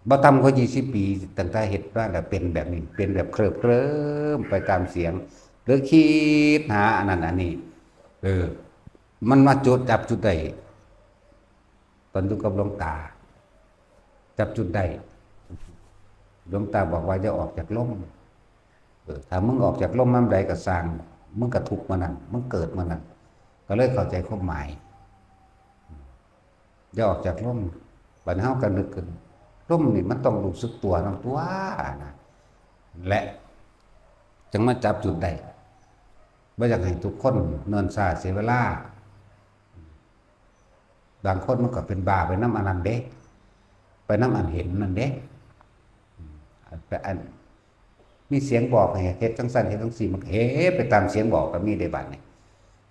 บ่ต่ำกว่ายี่สิบปี ตั้งแต่เฮ็ดมาแล้วเป็นแบบนี้ เป็นแบบเคลิ้มๆ ไปตามเสียง หรือคิดหาอันนั้นอันนี้ เออ มันมาจุด จับจุดได้ ตอนอยู่กับหลวงตา จับจุดได้ หลวงตาบอกว่าอย่าออกจากลม เออ ถ้ามึงออกจากลมมาใดก็ซ่าง มึงก็ทุกข์มานั้น มึงเกิดมานั้น ก็เลยเข้าใจความหมาย อย่าออกจากลม บัดนี้เฮาก็นึกขึ้น ลมนี่มันต้องรู้สึกตัวนำตัวนนะ และจั่งมาจับจุดได้ บ่อยากให้ทุกคนเนิ่นช้าเสียเวลา บางคนมันก็เป็นบ้าไปนำอันนั้นเด้ ไปนำอันเห็นนั่นเด้ อืม อัน อัน มีเสียงบอกให้เฮ็ดจั่งซั้นเฮ็ดจั่งซี้ มันก็เฮ็ดไปตามเสียงบอกก็มีเด้บาดนี้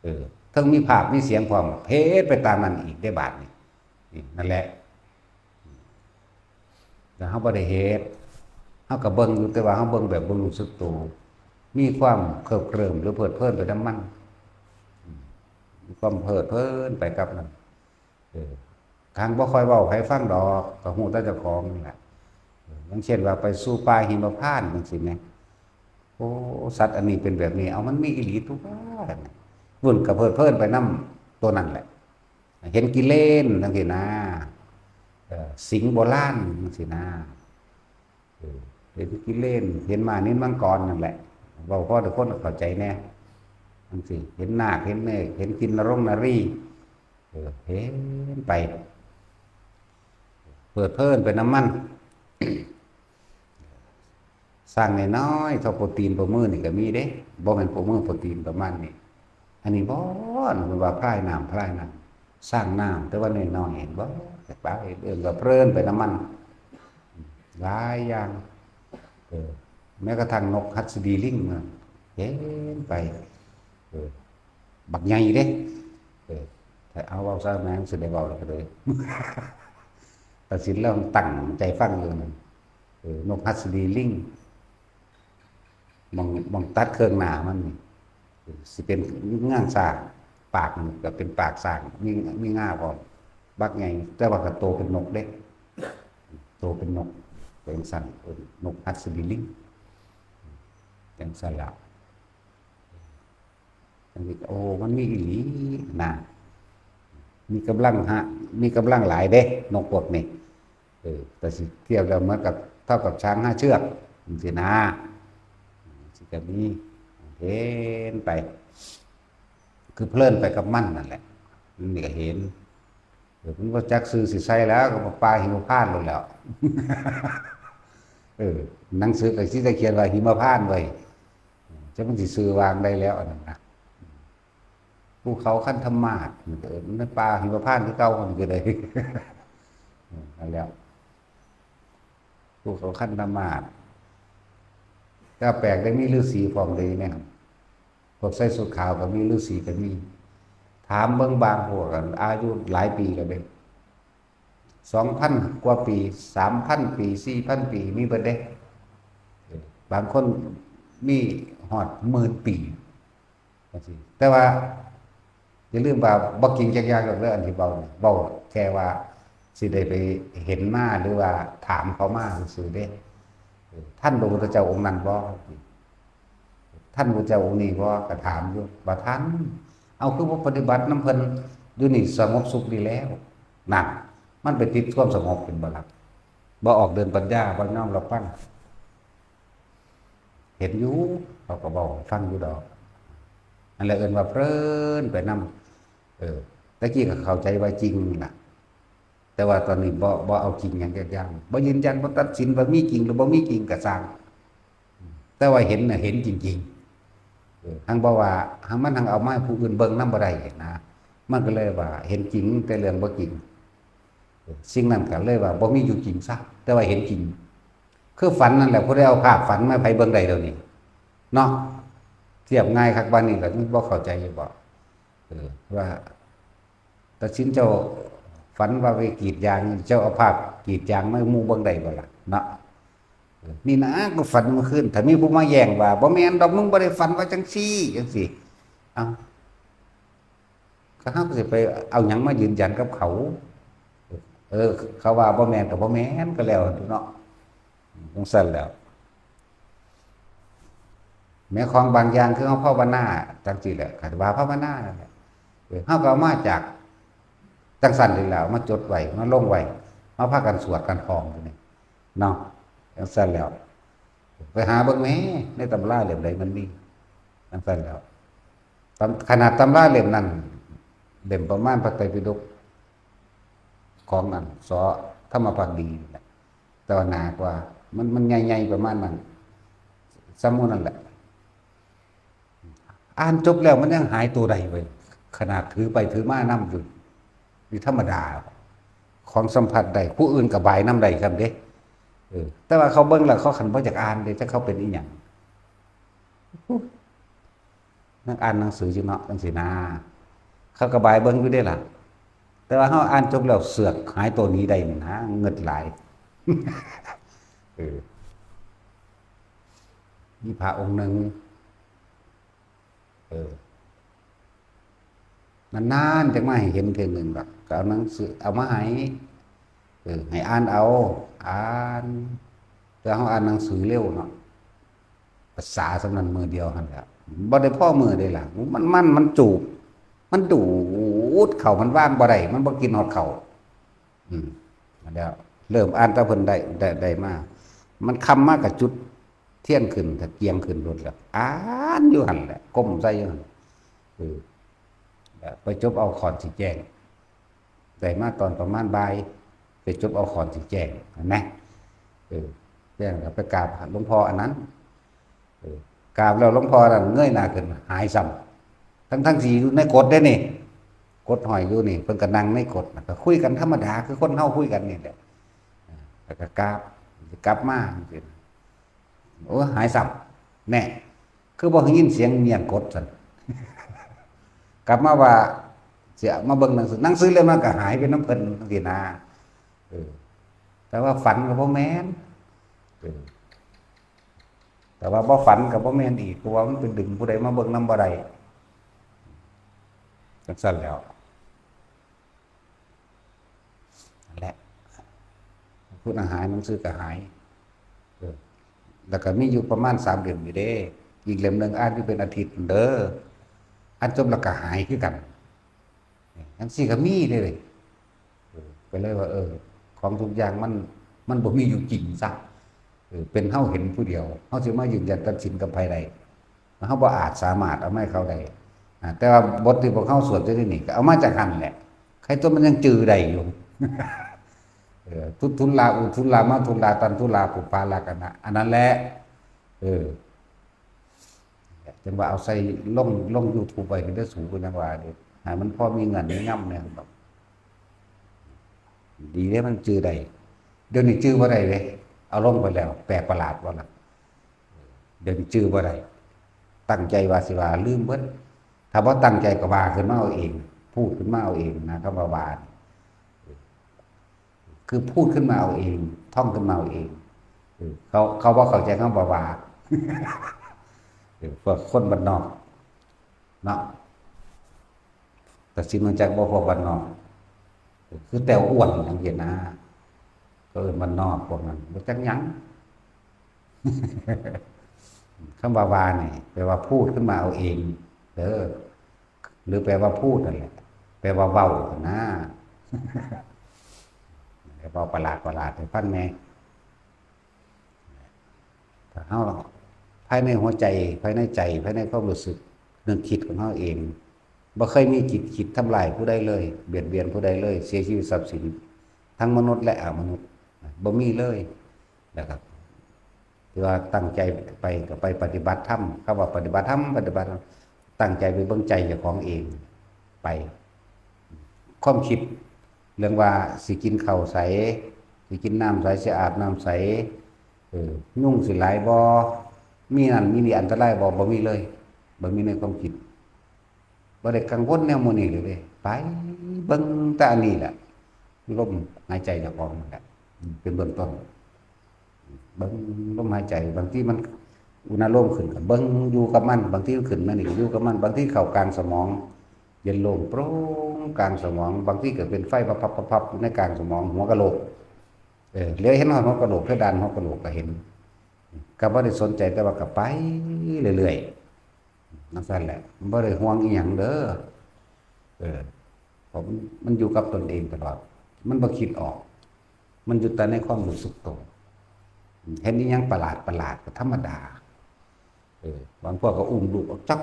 เออ เทิงมีภาพมีเสียงพร้อม เฮ็ดไปตามนั้นอีกเด้บาดนี้ นี่ นั่นแหละ แล้วเฮาบ่ได้เฮ็ด เฮาก็เบิ่งอยู่ แต่ว่าเฮาเบิ่งแบบบ่รู้สึกตัว มีความเคิบเคลิ้มหรือเพลิดเพลินไปนำมัน อืม มีความเพลิดเพลินไปกับมัน เออ ทางบ่ค่อยเว้าให้ฟังดอก ก็ฮู้แต่เจ้าของนั่นแหละ เออ อย่างเช่นว่าไปสู่ป่าหิมพานต์จั่งซี้แหม โอ้ สัตว์อันนี้เป็นแบบนี้ เอามันมีอีหลีตัว บุ้นก็เพลิดเพลินไปนำตัวนั้นแหละ เห็นกิเลนจั่งซี้นะ เออ สิงห์โบราณจั่งซี้นะ เออ เห็นกิเลน เห็นม้านิลมังกรนั่นแหละ เว้าพอทุกคนเข้าใจแน่ จั่งซี้ เห็นนาค เห็นเมฆ เห็นกินนรงนารี เออ เห็นไป เพลิดเพลินไปนำมัน ช้างน้อยๆ เท่าโป้ตีนโป้มือนี่ก็มีเด้ บ่แม่นโป้มือโป้ตีนประมาณนี้ อันนี้บ่ มันว่าพลายน้ำ พลายน้ำ ช้างน้ำ แต่ว่าน้อยๆ เห็นบ่ แต่ปากเอิ้นว่าเพลินไปนำมัน หลายอย่าง เออ แม้กระทั่งนกหัสดีลิงมันเห็นไป เออ บักใหญ่เด้ เออ ถ้าเอาเว้าซะแม่นสิได้เว้าแล้วก็เลย ตัดสินแล้วตั้งใจฟังอยู่นั่น เออ นกหัสดีลิง หม่อง หม่องตัดเครื่องหน้ามันนี่ เออ สิเป็นงาช้าง ปากมันก็เป็นปากช้าง มี มีงาพร้อม บักใหญ่ แต่ว่าก็โตเป็นนกเด้ โตเป็นนก เป็นจั่งซั้น เออ นกหัสดีลิง จั่งซั้นล่ะ จั่งซี้ โอ้ มันมีอีหลีนะ มีกำลังฮะ มีกำลังหลายเด้ นกพวกนี้ เออ แต่สิเทียบแล้วเหมือนกับ เท่ากับช้างห้าเชือกจั่งซี้นะ สิก็มี เห็นไป คือเพลินไปกับมันนั่นแหละ มันก็เห็น เออ มันบ่จักชื่อสิใส่แล้ว ก็ป่าหิมพานต์โลดแหล้ว เออ หนังสือก็สิได้เขียนว่าหิมพานต์ไว้ จักมันสิชื่อว่าจั่งใดแล้วอันนั้นนะ ภูเขาคันธมาศ เออ มันป่าหิมพานต์คือเก่า มันก็ได้ เออ นั่นแหละ ภูเขาคันธมาศ แต่แปลกได้มีฤาษีพร้อมเลยเนี่ย พวกใส่ชุดขาวก็มี ฤาษีก็มี ถามเบิ่งบางพวกอะ อายุหลายปีแล้วเด้ สองพันกว่าปี สามพันปี สี่พันปี มีเบิดเด้ บางคนมีฮอดหมื่นปี จั่งซี้ แต่ว่าอย่าลืมว่าบ่จริงจักอย่างดอกเด้อ อันที่เว้านี่ เว้าแค่ว่าสิได้ไปเห็นมา หรือว่าถามเขามาซื่อๆเด้ เออ ทันพระพุทธเจ้าองค์นั้นบ่ ทันพระพุทธเจ้าองค์นี้บ่ ก็ถามอยู่ บ่ทัน เอา คือบ่ปฏิบัตินำเพิ่นอยู่นี่ สงบสุขดีแล้ว นั่น มันไปติดความสงบเป็นบ่ล่ะ บ่ออกเดินปัญญา บ่ยอมรับฟัง เห็นอยู่ เขาก็เว้าให้ฟังอยู่ดอก นั่นแหละเอิ้นว่าเพลินไปนำ เออ แต่กี้ก็เข้าใจว่าจริงนั่นล่ะ แต่ว่าตอนนี้บ่ บ่เอาจริงหยังจักอย่าง บ่ยืนยัน บ่ตัดสินว่ามีจริงหรือบ่มีจริงก็ซ่าง แต่ว่าเห็นน่ะ เห็นจริงๆ เออ หั้งบ่ว่า หั้งมันหั้งเอามาให้ผู้อื่นเบิ่งนำบ่ได้นะ มันก็เลยว่าเห็นจริงแต่เรื่องบ่จริง เออ สิ่งนั้นก็เลยว่าบ่มีอยู่จริงซะ แต่ว่าเห็นจริง คือฝันนั่นแหละ ผู้ใดเอาภาพฝันมาให้ไผเบิ่งได้เดี๋ยวนี้ เนาะ เทียบง่ายคักปานนี้ก็บ่เข้าใจอยู่บ่ เออ ว่า ตัดสินเจ้าฝันว่าไปกรีดยาง เจ้าเอาภาพกรีดยางมาให้หมู่เบิ่งได้บ่ล่ะ เนาะ เออ นี่นะ กูฝันเมื่อคืน ถ้ามีผู้มาแย้งว่า บ่แม่นดอก มึงบ่ได้ฝันว่าจั่งซี้ จั่งซี้ เอ้า ก็เฮาก็สิไปเอาหยังมายืนยันกับเขา เออ เขาว่าบ่แม่นก็บ่แม่นก็แล้วเนาะ จั่งซั้นแหล้ว แม้ของบางอย่างคือเฮาภาวนาจั่งซี้แหละ คันว่าภาวนานั่นแหละ เออ เฮาก็เอามาจากจั่งซั้นนี่แหละ เอามาจดไว้ มาลงไว้ มาพากันสวดกันท่องอยู่นี่ เนาะ จั่งซั้นแหล้ว ไปหาเบิ่งแหม ในตำราเล่มใดมันมี จั่งซั้นแหล้ว ตำ ขนาดตำราเล่มนั้น เล่มประมาณพระไตรปิฎก ของอัน ส.ธรรมภักดีนี่แหละ แต่ว่าหนากว่า มัน มันใหญ่ๆประมาณนั้น ส่ำหมู่นั้นแหละ อ่านจบแล้วมันยังหายตัวได้เว้ย ขนาดถือไปถือมานำอยู่ นี่ธรรมดา ของสัมผัสได้ ผู้อื่นก็บายนำได้ซ้ำเด้ เออ แต่ว่าเขาเบิ่งแล้วเขาคันบ่อยากอ่านเด้ จักเขาเป็นอีหยัง นักอ่านหนังสืออยู่เนาะ จังซี้นะ เขาก็บายเบิ่งอยู่เด้ล่ะ แต่ว่าเฮาอ่านจบแล้วเสือกหายตัวหนีได้นี่นะ เงิดหลาย เออ มีพระองค์หนึ่ง เออ นานๆจังมาให้เห็นเทื่อหนึ่งดอก ก็เอาหนังสือ เอามาให้ เออ ให้อ่านเอา อ่าน แต่เฮาอ่านหนังสือเร็วเนาะ ภาษาส่ำนั้นมื้อเดียวหั่นแหละ บ่ได้พอมื้อเด้ล่ะ มัน มัน มันจูบ มันดูดเข้า มันวางบ่ได้ มันบ่กินฮอดเข้า อืม แล้วเริ่มอ่านแต่เพิ่นได้ ได้ ได้มา มันค่ำมาก็จุดเทียนขึ้น ตะเกียงขึ้นโลดแล้ว อ่านอยู่หั่นแหละ ก้มใส่อยู่หั่น เออ แล้วไปจบเอาก่อนสิแจ้ง ได้มาตอนประมาณบ่าย ไปจบเอาก่อนสิแจ้ง เห็นไหม เออ แจ้งแล้วไปกราบหลวงพ่ออันนั้น เออ กราบแล้วหลวงพ่อนั่นเงยหน้าขึ้น หายซ้ำ ทั้งๆที่อยู่ในกฎเด้นี่ กฎห้อยอยู่นี่ เพิ่นก็นั่งในกฎ แล้วก็คุยกันธรรมดา คือคนเฮาคุยกันนี่แหละ แล้วก็กราบ กลับมาจังซี้ โอ้ หายซ้ำ แน่ คือบ่ได้ยินเสียงเมียนกดซั่น กลับมาว่าสิมาเบิ่งหนังสือ หนังสือเล่มนั้นก็หายไปนำเพิ่นจังซี้นะ เออ แต่ว่าฝันก็บ่แม่น เออ แต่ว่าบ่ฝันก็บ่แม่นอีก เพราะว่ามันไปดึงผู้ใดมาเบิ่งนำบ่ได้ จังซั่นแหล้ว นั่นแหละ พุทธหาย หนังสือก็หาย เออ แล้วก็มีอยู่ประมาณสามเล่มอยู่เด้ อีกเล่มหนึ่งอ่านอยู่เป็นอาทิตย์เด้อ อ่านจบแล้วก็หายคือกัน จังซี้ก็มีเด้ เออ ก็เลยว่า เออ ของทุกอย่างมัน มันบ่มีอยู่จริงซะ เออ เป็นเฮาเห็นผู้เดียว เฮาสิมายืนยันตัดสินกับไผได้ เฮาบ่อาจสามารถเอามาให้เขาได้ อ่า แต่ว่าบทที่พวกเฮาสวดอยู่นี่ก็เอามาจากหั่นแหละ ใครตัวมันยังจื่อได้อยู่ เออ ทุทุลลา อุทุลลา มาทุลลา ตันทุลลา ปุปปาลากนะ อันนั้นแหละ เออ จังว่าเอาใส่ลง ลง YouTube ไว้เด้อสู ก็ยังว่าเด้ ให้มันพอมีเงินมีงำเนี่ย แบบ ดีเด้มันจื่อได้ เดี๋ยวนี้จื่อบ่ได้เด้ เอาลงไปแล้ว แปลกประหลาดบ่ล่ะ เดี๋ยวนี้จื่อบ่ได้ ตั้งใจว่าสิว่าลืมเบิด ถ้าบ่ตั้งใจก็ว่าขึ้นมาเอาเอง พูดขึ้นมาเอาเองนะ คำว่าว่านี่ คือพูดขึ้นมาเอาเอง ท่องขึ้นมาเอาเอง เออ เขา เขาบ่เข้าใจคำว่าว่า เออ พวกคนบ้านนอก เนาะ ตัดสินมาจากบ่พวกบ้านนอก คือแต้วอ้วนจังซี้นะ เขาเอิ้นบ้านนอกพวกนั้น บ่จักหยัง คำว่าว่านี่ แปลว่าพูดขึ้นมาเอาเอง เด้อ หรือแปลว่าพูดนั่นแหละ แปลว่าเว้านะ เว้าประหลาดประหลาดให้ฟังแหน่ ถ้าเฮา ภายในหัวใจ ภายในใจ ภายในความรู้สึก นึกคิดของเฮาเอง บ่เคยมีจิตคิดทำลายผู้ใดเลย เบียดเบียนผู้ใดเลย เสียชีวิตทรัพย์สิน ทั้งมนุษย์และอมนุษย์ บ่มีเลย นะครับ ที่ว่าตั้งใจไปก็ไปปฏิบัติธรรม คำว่าปฏิบัติธรรม ปฏิบัติธรรม ตั้งใจไปเบิ่งใจเจ้าของเอง ไป ความคิดเรื่องว่าสิกินข้าวใส สิกินน้ำใส สิอาบน้ำใส เออ ยุงสิหลายบ่ มีนั่นมีนี่อันตรายบ่ บ่มีเลย บ่มีในความคิด บ่ได้กังวลแนวหมู่นี้เลยเด้ ไปเบิ่งแต่อันนี้แหละ ลมหายใจเจ้าของนั่นแหละ เป็นเบื้องต้น เบิ่งลมหายใจ บางทีมันอุณาโลมขึ้นก็เบิ่งอยู่กับมัน บางทีมันขึ้นมานี่ก็อยู่กับมัน บางทีเข้ากลางสมอง เย็นโล่งโปร่งกลางสมอง บางทีก็เป็นไฟพับๆๆๆ อยู่ในกลางสมอง หัวกะโหลก เออ เหลือเห็นฮอดหัวกะโหลก เพดานหัวกะโหลกก็เห็น ก็บ่ได้สนใจ แต่ว่าก็ไปเรื่อยๆ จั่งซั้นแหละ มันบ่ได้ห่วงอีหยังเด้อ เออ เพราะมัน มันอยู่กับตนเองตลอด มันบ่คิดออก มันอยู่แต่ในความรู้สึกตัว เห็นอีหยังประหลาดประหลาดก็ธรรมดา เออ บางพวกก็อุ้มลูกออกจัก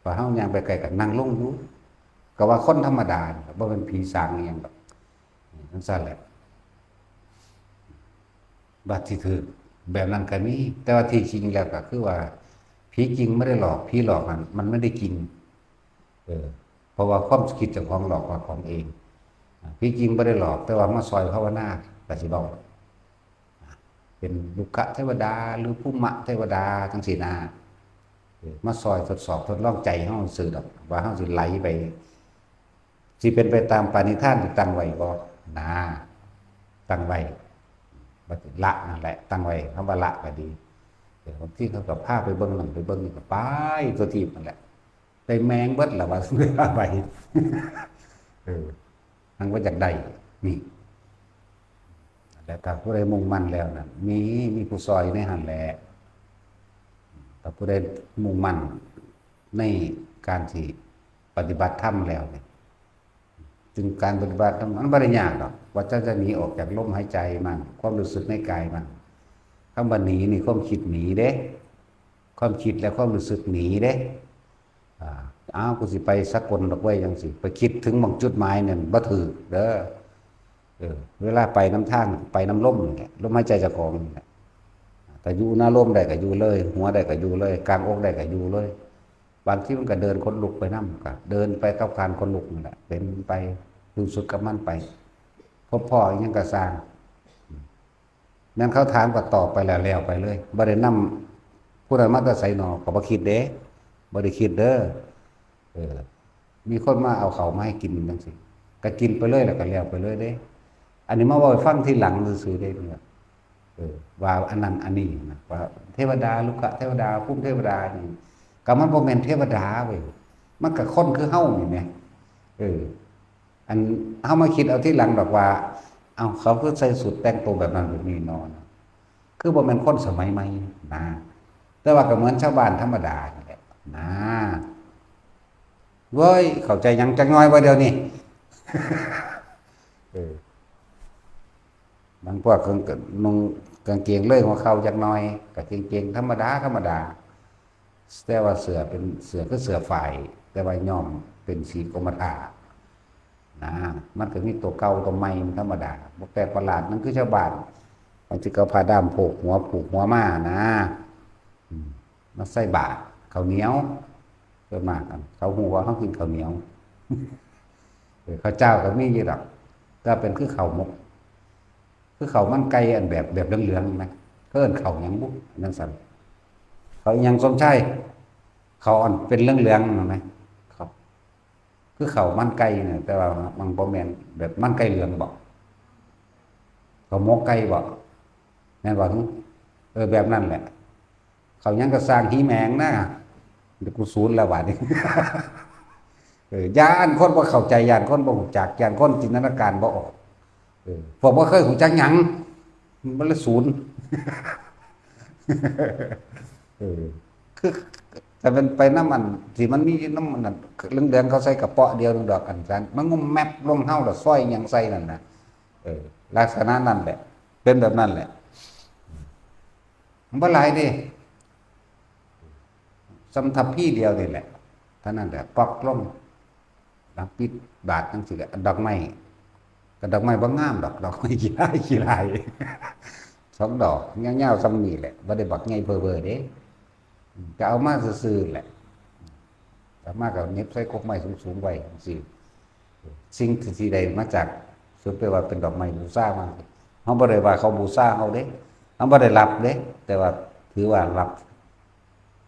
พอเฮาย่างไปไกลก็นั่งลงอยู่ ก็ว่าคนธรรมดา บ่เป็นผีสางอีหยังดอก จั่งซั้นแหละ บัดที่ถืกแบบนั้นก็มี แต่ว่าที่จริงแล้วก็คือว่า ผีจริงไม่ได้หลอก ผีหลอกนั้นมันไม่ได้จริง เออ พ ราะว่าความคิดเจ้าของหลอกเจ้าของเอง อ่า ที่จริงบ่ได้หลอก แต่ว่ามาซอยภาวนา ก็สิเว้า อ่า เป็นรุกขเทวดา หรือภูมะเทวดา จังซี้นะ เออ มาซอยทดสอบทดลองใจเฮาซื่อดอก ว่าเฮาสิไหลไป สิเป็นไปตามปณิธานที่ตั้งไว้บ่ นะ ตั้งไว้ บัดละนั่นแหละ ตั้งไว้ คำว่าละก็ดี เออ บางทีเขาก็พาไปเบิ่งนั่นไปเบิ่งนี่ก็ไปตัวทีบนั่นแหละ ได้แมงเบิดล่ะว่า ไป เออ หังว่าอยากได้ นี่ แล้วถ้าผู้ใดมุ่งมั่นแล้วนั่น มี มีผู้ซอยในหั่นแหละ ถ้าผู้ใดมุ่งมั่นในการที่ปฏิบัติธรรมแล้วเนี่ย ซึ่งการปฏิบัติธรรมมันบ่ได้ยากดอก ว่าเจ้าจะหนีออกจากลมหายใจมั่ง ความรู้สึกในกายมั่ง คำว่าหนีนี่ความคิดหนีเด้ ความคิดและความรู้สึกหนีเด้ อ่า อ้าว กูสิไปสกลดอกเว้ย จังซี้ ไปคิดถึงหม่องจุดหมายนั่นบ่ถืกเด้อ เออ เวลาไปนำทาง ไปนำลมนี่แหละ ลมหายใจเจ้าของนี่แหละ ถ้าอยู่หน้าลมได้ก็อยู่เลย หัวได้ก็อยู่เลย กลางอกได้ก็อยู่เลย บางทีมันก็เดินขนลุกไปนำ ก็เดินไปกับการขนลุกนั่นแหละ เป็นไป รู้สึกกับมันไป พบพ้ออิหยังก็ซ่าง แม่นเขาถามก็ตอบไปแล้ว แล้วไปเลย บ่ได้นำผู้นั้นมาแต่ไสหนอ ก็บ่คิดเด้ บ่ได้คิดเด้อ เออ มีคนมาเอาข้าวมาให้กินจังซี้ ก็กินไปเลย แล้วก็แล้วไปเลยเด้ อันนี้มาเว้าให้ฟังทีหลังซื่อๆเด้ เนี่ย เออ ว่าอันนั้นอันนี้นะ ว่าเทวดา รุกขเทวดา ภูมิเทวดานี่ ก็มันบ่แม่นเทวดาเว้ย มันก็คนคือเฮานี่แหม เออ อันเฮามาคิดเอาทีหลังดอกว่า เอ้า เขาคือใส่ชุดแต่งตัวแบบนั้นแบบนี้นอน คือบ่แม่นคนสมัยใหม่นะ แต่ว่าก็เหมือนชาวบ้านธรรมดานี่แหละนะ เว้ย เข้าใจหยังจักหน่อยบ่เดี๋ยวนี้ เออ บางพวกก็นุ่งกางเกงเลยหัวเข่าจักหน่อย ก็กางเกงธรรมดาธรรมดา แต่ว่าเสื้อเป็นเสื้อคือเสื้อฝ้าย แต่ว่าย้อมเป็นสีกรมท่า นะ มันก็มีตัวเก่าตัวใหม่มันธรรมดา บ่แปลกประหลาด นั่นคือชาวบ้าน บางทีก็เอาผ้าด้ามโพกหัว ผูกหัวมานะ อืม มาใส่บาตรข้าวเหนียว ส่วนมากอะ เขาฮู้ว่าเฮากินข้าวเหนียว เออ ข้าวเจ้าก็มีอยู่ดอก แต่เป็นคือข้าวหมก คือข้าวมันไก่อันแบบ แบบเหลืองๆ เห็นไหม เขาเอิ้นข้าวหยังบุ อันนั้นสั่น ข้าวหยังสมชาย ข้าวอันเป็นเหลืองๆ เห็นไหม ข้าว คือข้าวมันไก่เนี่ย แต่ว่ามันบ่แม่นแบบมันไก่เหลืองบ่ ข้าวหมกไก่บ่ แม่นบ่ เออ แบบนั้นแหละ ข้าวหยังก็ซ่าง หีแมงนะ เดี๋ยวกูสูนแล้วบาดนี้ เออ ย้านคนบ่เข้าใจ ย้านคนบ่รู้จัก ย้านคนจินตนาการบ่ออก เออ พวกบ่เคยรู้จักหยัง มันเลยสูน เออ คือ แต่เป็นไปนำอันที่มันมีนำอันนั้น เหลืองๆ เขาใส่กระเป๋าเดียวหนึ่งดอก อันนั้นมันงุ่มแมบลงเฮาแล้วซอยหยังใส่นั่นน่ะ เออ ลักษณะนั่นแหละ เป็นแบบนั้นแหละ มันบ่หลายเด้ ส่ำทัพพีเดียวนี่แหละ เท่านั้นแหละ ปอกลง หลังปิดบาตรจังซี้ก็ดอกไม้ ก็ดอกไม้บ่งามดอก ดอกไม้ขี้ร้ายขี้ร้าย สองดอก ยาวๆ ส่ำนี้แหละ บ่ได้บักใหญ่เบ้อเบ้อเด้ ก็เอามาซื่อๆ แหละ เอามาก็เหน็บใส่กกไม้สูงๆ ไว้จังซี้ สิ่งที่ได้มาจาก สมมุติว่าเป็นดอกไม้บูชามา เฮาบ่ได้ว่าเขาบูชาเฮาเด้ เฮาบ่ได้รับเด้ แต่ว่าถือว่ารับ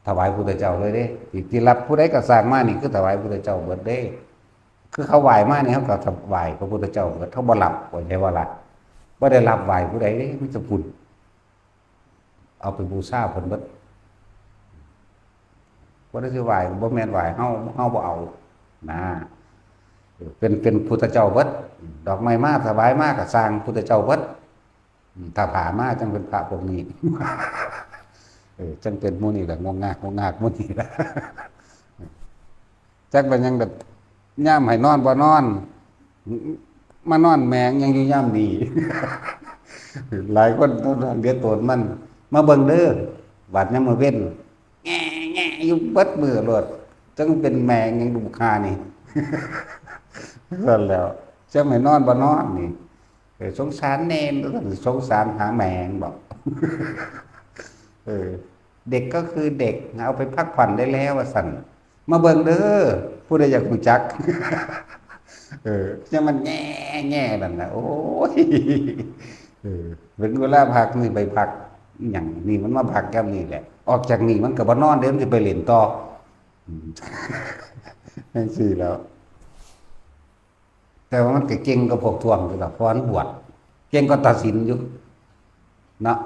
ถวายพุทธเจ้าเลยเด้ ที่ ที่รับผู้ใดก็สร้างมานี่คือถวายพุทธเจ้าเบิดเด้ คือเขาไหว้มานี่เฮาก็ถวายพระพุทธเจ้าเบิด เฮาบ่รับ บ่ใช่ว่ารับ บ่ได้รับไหว้ผู้ใดเด้ มีแต่พุทธ เอาไปบูชาเพิ่นเบิด บ่ได้สิไหว้ บ่แม่นไหว้เฮา เฮาบ่เอา นะ เป็น เป็นพุทธเจ้าเบิด ดอกไม้มาถวายมาก็สร้างพุทธเจ้าเบิด อืม ถ้าผ่ามาจังเป็นพระพวกนี้ เออ จังเป็นหมู่นี้แหละ งวงงาก งวงงากหมู่นี้แหละ จักเป็นหยังแบบ ยามให้นอนบ่นอน มานอนแมงยังอยู่ยามนี้ หลายคนเดือดร้อนมัน มาเบิ่งเด้อ บาดยามมื้อเว็น แง่แง่อยู่เบิดมื้อโลด จังเป็นแมงยังดูคานี่ นั่นแหล้ว จังให้นอนบ่นอนนี่ เออ สงสารเนน สงสารหาแมงบอก เออ เด็กก็คือเด็ก เอาไปพักผ่อนได้แล้ว ว่าซั่น มาเบิ่งเด้อ ผู้ใดอยากรู้จัก เออ ยังมันแง่แง่นั่นนะ โอ้ย เออ เป็นเวลาพักนี่ไปพักอหย่างนี่มันมาพักยามนี่แหละ ออกจากนี่มันก็บ่นอนเด้ มันสิไปเล่นต่อ อืม จั่งซี้แล้ว แต่ว่ามันก็เก่งกว่าพวกท่วงอยู่ดอก เพราะมันบวช เก่งกว่าตาสินอยู่ เนาะ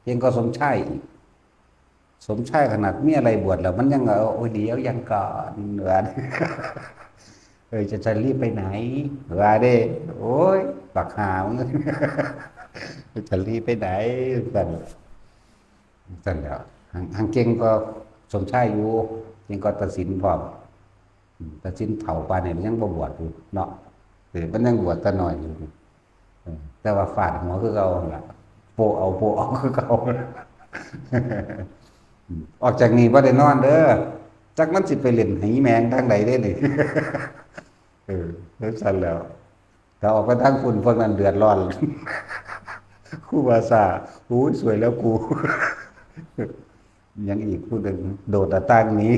เก่งกว่าสมชายอีก สมชายขนาดเมียไล่บวชแล้ว มันยังว่า โอ้ย เดี๋ยวยังก่อน ว่า เออ จะ จะรีบไปไหน ว่าเด้ โอ้ย บักห่ามึง จะรีบไปไหน ซั่น ซั่นแหล้ว หั้ง หั้งเก่งกว่าสมชายอยู่ เก่งกว่าตาสินพร้อม อืม ตาสินเฒ่าปานนี้ยังบ่บวชอยู่เนาะ เออ มันยังบวชแต่น้อยอยู่ เออ แต่ว่าฟาดหัวคือเก่าหั่นล่ะ โปะเอา โปะเอาคือเก่า อืม ออกจากนี่บ่ได้นอนเด้อ จักมันสิไปเล่นไหแมงทางใดเด้นี่ เออ จั่งซั่นแหล้ว ถ้าออกไปทางพุ้น พวกนั้นเดือดร้อน ครูบาซ่า โอ้ย สวยแล้วกู ยังอีกผู้หนึ่ง โดดหน้าต่างหนี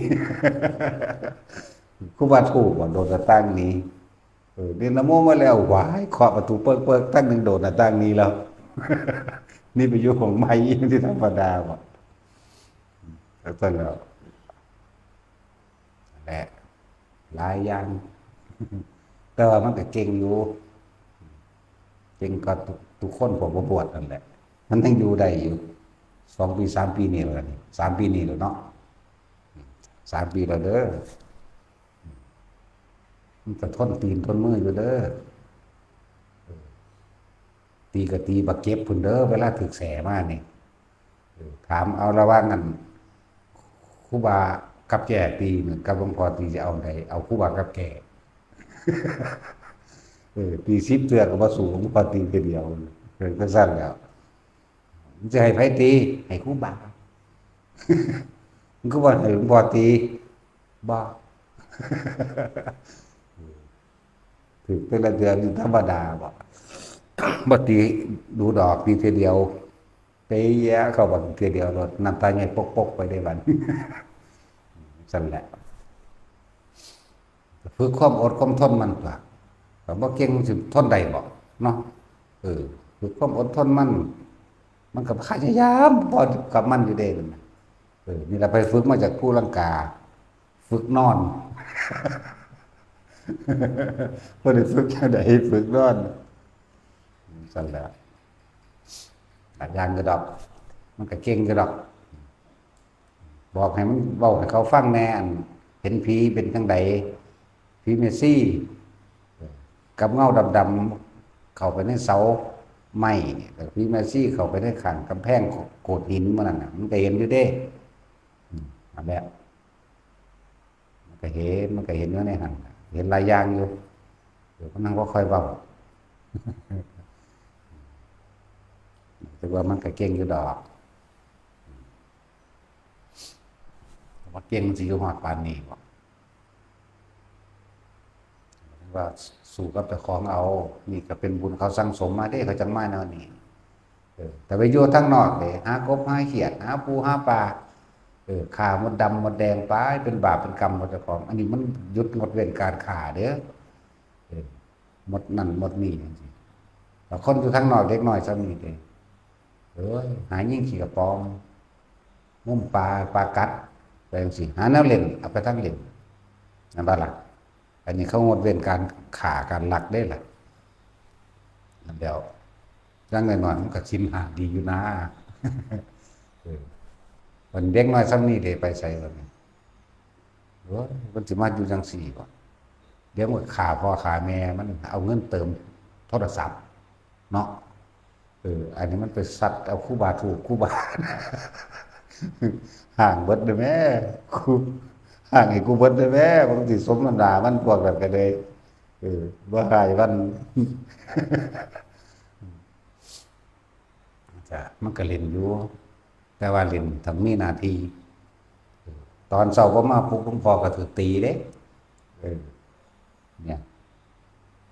ครูบาถูกบ่ โดดหน้าต่างหนี เออ เรียนนะโมมาแล้ว หวาย เคาะประตูเปิ๊กๆ ตั้งหนึ่ง โดดหน้าต่างหนีแล้ว นี่ไปอยู่ของใหม่อีกที่ธรรมดาบ่ แล้วซั่นแหล้ว แหละ หลายอย่าง แต่ว่ามันก็เก่งอยู่ เก่งกว่าทุก ทุกคนพวกบ่บวชนั่นแหละ มันยังอยู่ได้อยู่ สองปี สามปีนี่แหละนี่ สามปีนี่แหละเนาะ สามปีแล้วเด้อ มันก็ทนตีนทนมืออยู่เด้อ ตีก็ตีบักเจ็บพุ้นเด้อ เวลาถืกแสมานี่ เออ ถามเอาระหว่างอัน ครูบากับแก่ตีนี่ กับหลวงพ่อตีจะเอาใด เอาครูบากับแก่ เออ ตีสิบเทื่อก็บ่สู้หลวงพ่อตีเทื่อเดียว เออ จั่งซั่นแหล้ว มันสิให้ไผตี ให้ครูบา มันคือว่าให้หลวงพ่อตี บ่ ถืกแต่ละเทื่อนี่ธรรมดาบ่ บ่ตีดูดอก ตีเทื่อเดียว เตะเข้าบักเทื่อเดียวโลด น้ำตาใหญ่ปกๆ ไปได้บัด ซั่นแหละ ฝึกความอดความทนมันตั๊ว ถ้าบ่เก่งสิทนได้บ่เนาะ เออ ฝึกความอดทนมัน มันก็พยายามพอกับมันอยู่เด้นั่นน่ะ เออ นี่ล่ะไปฝึกมาจากภูลังกา ฝึกนอน บ่ได้ฝึกจั่งใด ฝึกนอน ซั่นแหละ หลายอย่างอยู่ดอก มันก็เก่งอยู่ดอก บอกให้มันเว้าให้เขาฟังแหน่ อันเห็นผีเป็นจั่งใด ผีแม่ชี กับเงาดำๆ เข้าไปในเสาไม้ แล้วผีแม่ชีเข้าไปในข้างกำแพงโขดหินมื้อนั้นน่ะ มันก็เห็นอยู่เด้ อืม นั่นแหละ มันก็เห็น มันก็เห็นอยู่ในหั่นน่ะ เห็นหลายอย่างอยู่ เดี๋ยวมันนั่งบ่ค่อยเว้า แต่ว่ามันก็เก่งอยู่ดอก ว่าเก่งสิอยู่ฮอดปานนี้บ่ ว่าสู้กับเจ้าของเอา นี่ก็เป็นบุญเขาสั่งสมมาเด้ เขาจั่งมาแนวนี้ เออ แต่ไปอยู่ทางนอกเด้ หากบหาเขียด หาปูหาปลา เออ ฆ่ามดดำมดแดงไป เป็นบาปเป็นกรรมของเจ้าของ อันนี้มันหยุดงดเว้นการฆ่าเด้อ เออ มดนั่นมดนี่จั่งซี้ แล้วคนอยู่ทางนอกเด็กน้อยส่ำนี้เด้ เอ้ย หายิงขี้กระป๋อง งมปลา ปลากัด ไปจั่งซี้ หาแนวเล่น เอาไปทางเล่น นั่นบ่ล่ะ อันนี้เขางดเว้นการฆ่าการลักเด้ล่ะ นั่นแหล้ว อย่างน้อยๆ มันก็ศีลห้าดีอยู่นะ เออ มันเด็กน้อยส่ำนี้เด้ ไปไสบัดนี้ โอ้ย มันสิมาอยู่จั่งซี้บ่ เดี๋ยวมันฆ่าพ่อฆ่าแม่มัน เอาเงินเติมโทรศัพท์เนาะ เออ อันนี้มันไปซัดเอาครูบาถูก ครูบา ห้างเบิดเด้อแม่ ครู ห้างให้กูเบิดเด้อแม่ บางทีสมน้ำหน้ามันพวกนั้นก็เลย เออ บ่ให้มัน จ้ะ มันก็เล่นอยู่ แต่ว่าเล่นต้องมีหน้าที่ เออ ตอนเช้าบ่มาปลุกหลวงพ่อก็ถืกตีเด้ เออ เนี่ย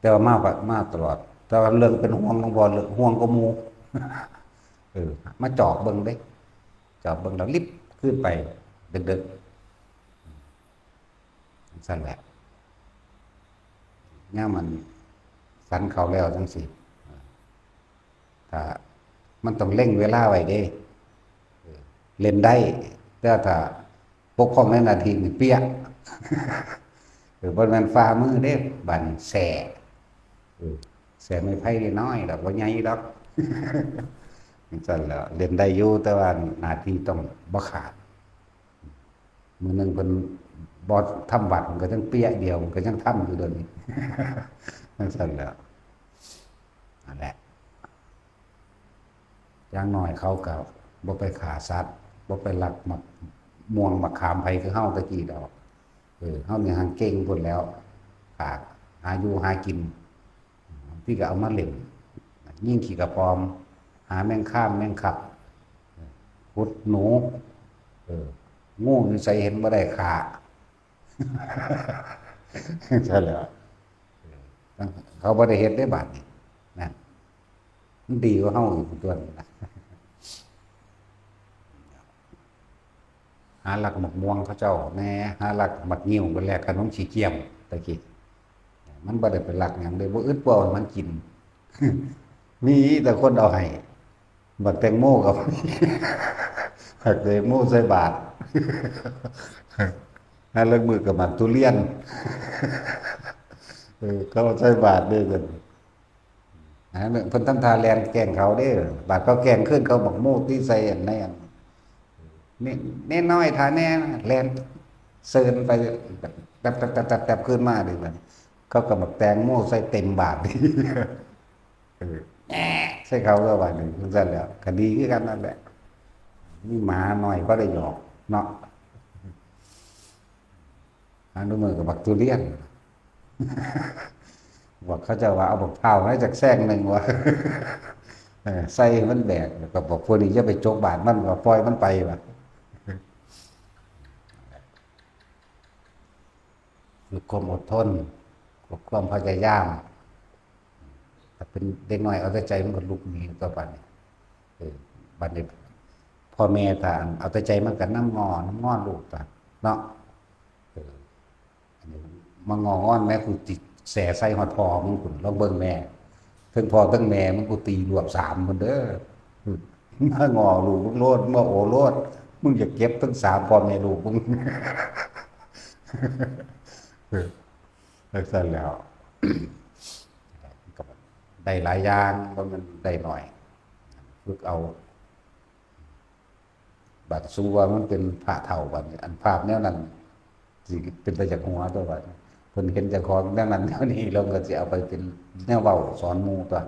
แต่ว่ามาปะ มาตลอด แต่ว่าเรื่องเป็นห่วงหลวงพ่อ เรื่องห่วงกว่าหมู่ เออ มาจอบเบิ่งเด้ จอบเบิ่งแล้วลิบคืนไป ดึกๆ อืม ซั่นแหละ ยามมันสันเขาแล้วจังซี่ ถ้ามันต้องเล็งเวลาไว้เด้ เออ เล่นได้ แต่ถ้าปกครองในหน้าที่นี่เปี้ย เออ บ่แม่นฝ่ามือเด้ บัดนี้แซ่ เออ แซ่ไม้ไผ่น้อยดอก บ่ใหญ่ดอก จังซั่นแหล้ว เล่นได้อยู่ แต่ว่าหน้าที่ต้องบ่ขาด มื้อหนึ่งเพิ่นบ่ทำวัด มันก็ยังเปี้ยเดียว มันก็ยังทำอยู่เดี๋ยวนี้ จังซั่นแหล้ว นั่นแหละ อย่างน้อยเขาก็บ่ไปฆ่าสัตว์ บ่ไปลักหมากม่วงหมากขามไผคือเฮาแต่กี้ดอก เออ เฮานี่หั้นเก่งพุ้นแหล้ว ฆ่า หาอยู่หากิน ที่ก็เอามาเล่น ยิงขี้กระปอม หาแมงคามแมงคับ ขุดหนู เออ งูอยู่ไสเห็นบ่ได้ฆ่า ใช่แล้ว เออ เขาบ่ได้เฮ็ดได้บาดนี้ นะ มันดีกว่าเฮาอีกตัวหนึ่งนะ หาลักหมากม่วงเขาเจ้าแหน่ หาลักหมากงิ้วไปแลกขนมขี้เกียม ตะกี้ มันบ่ได้ไปลักหยังเลย บ่อึดบ่เอาให้มันกิน มีแต่คนเอาให้ บักแตงโมกับ บักแตงโมใส่บาตร หาลักมื้อก็หมากทุเรียน เออ เขาเอาใส่บาตรเด้อ นะ เพิ่นทำท่าแล่นแกล้งเขาเด้อ บาดเขาแกล้งคืน เขาบักโม่ตีใส่อันในอัน นี่ แน่น้อยท่าแน่ แล่นเซินไป แต๊บๆๆๆๆ คืนมาเด้ บัดนี้ เขาก็บักแตงโมใส่เต็มบาตร เออ แอะ ใส่เขาก็ว่าหนึ่งจังซั่นแหล้ว ก็ดีคือกันนั่นแหละ มีหมาน้อยพอได้หยอกเนาะ หาหน่อไม้กับบักทุเรียน บอกเขาเจ้าว่าเอาบักพร้าวมาจากแซงหนึ่งวะ เออ ใส่ให้มันแบก แล้วก็บอกพวกนี้อย่าไปจกบาตรมัน ว่าปล่อยมันไปวะ คือความอดทน กับความพยายาม ถ้าเป็นเด็กน้อยเอาแต่ใจมันก็ลุกหนีตัวบัดนี้ เออ บัดนี้ พ่อแม่ถ้าเอาแต่ใจมันก็นำงอนำงอนลูกตั๊ะ เนาะ เออ อันนี้มางองอนแม่ กูติแสใส่ฮอดพ่อมึงพุ้น ลองเบิ่งแม่ เทิงพ่อเทิงแม่มึงกูตีรวบสามพุ้นเด้อ มางอลูกมึงโลด มาโอโลด มึงอย่าเก็บทั้งสามพ่อแม่ลูกมึง เออ จังซั่นแหล้ว ก็ได้หลายอย่าง บ่แม่นได้น้อย ฝึกเอา บัดสู้ว่ามันเป็นพระเฒ่าบัดนี้ อันภาพแนวนั้น สิเป็นตาอยากหัวตัวบัดนี้ เพิ่นเห็นเจ้าของแนวนั้นแนวนี้ ลงก็สิเอาไปเป็นแนวเว้าสอนหมู่ตัว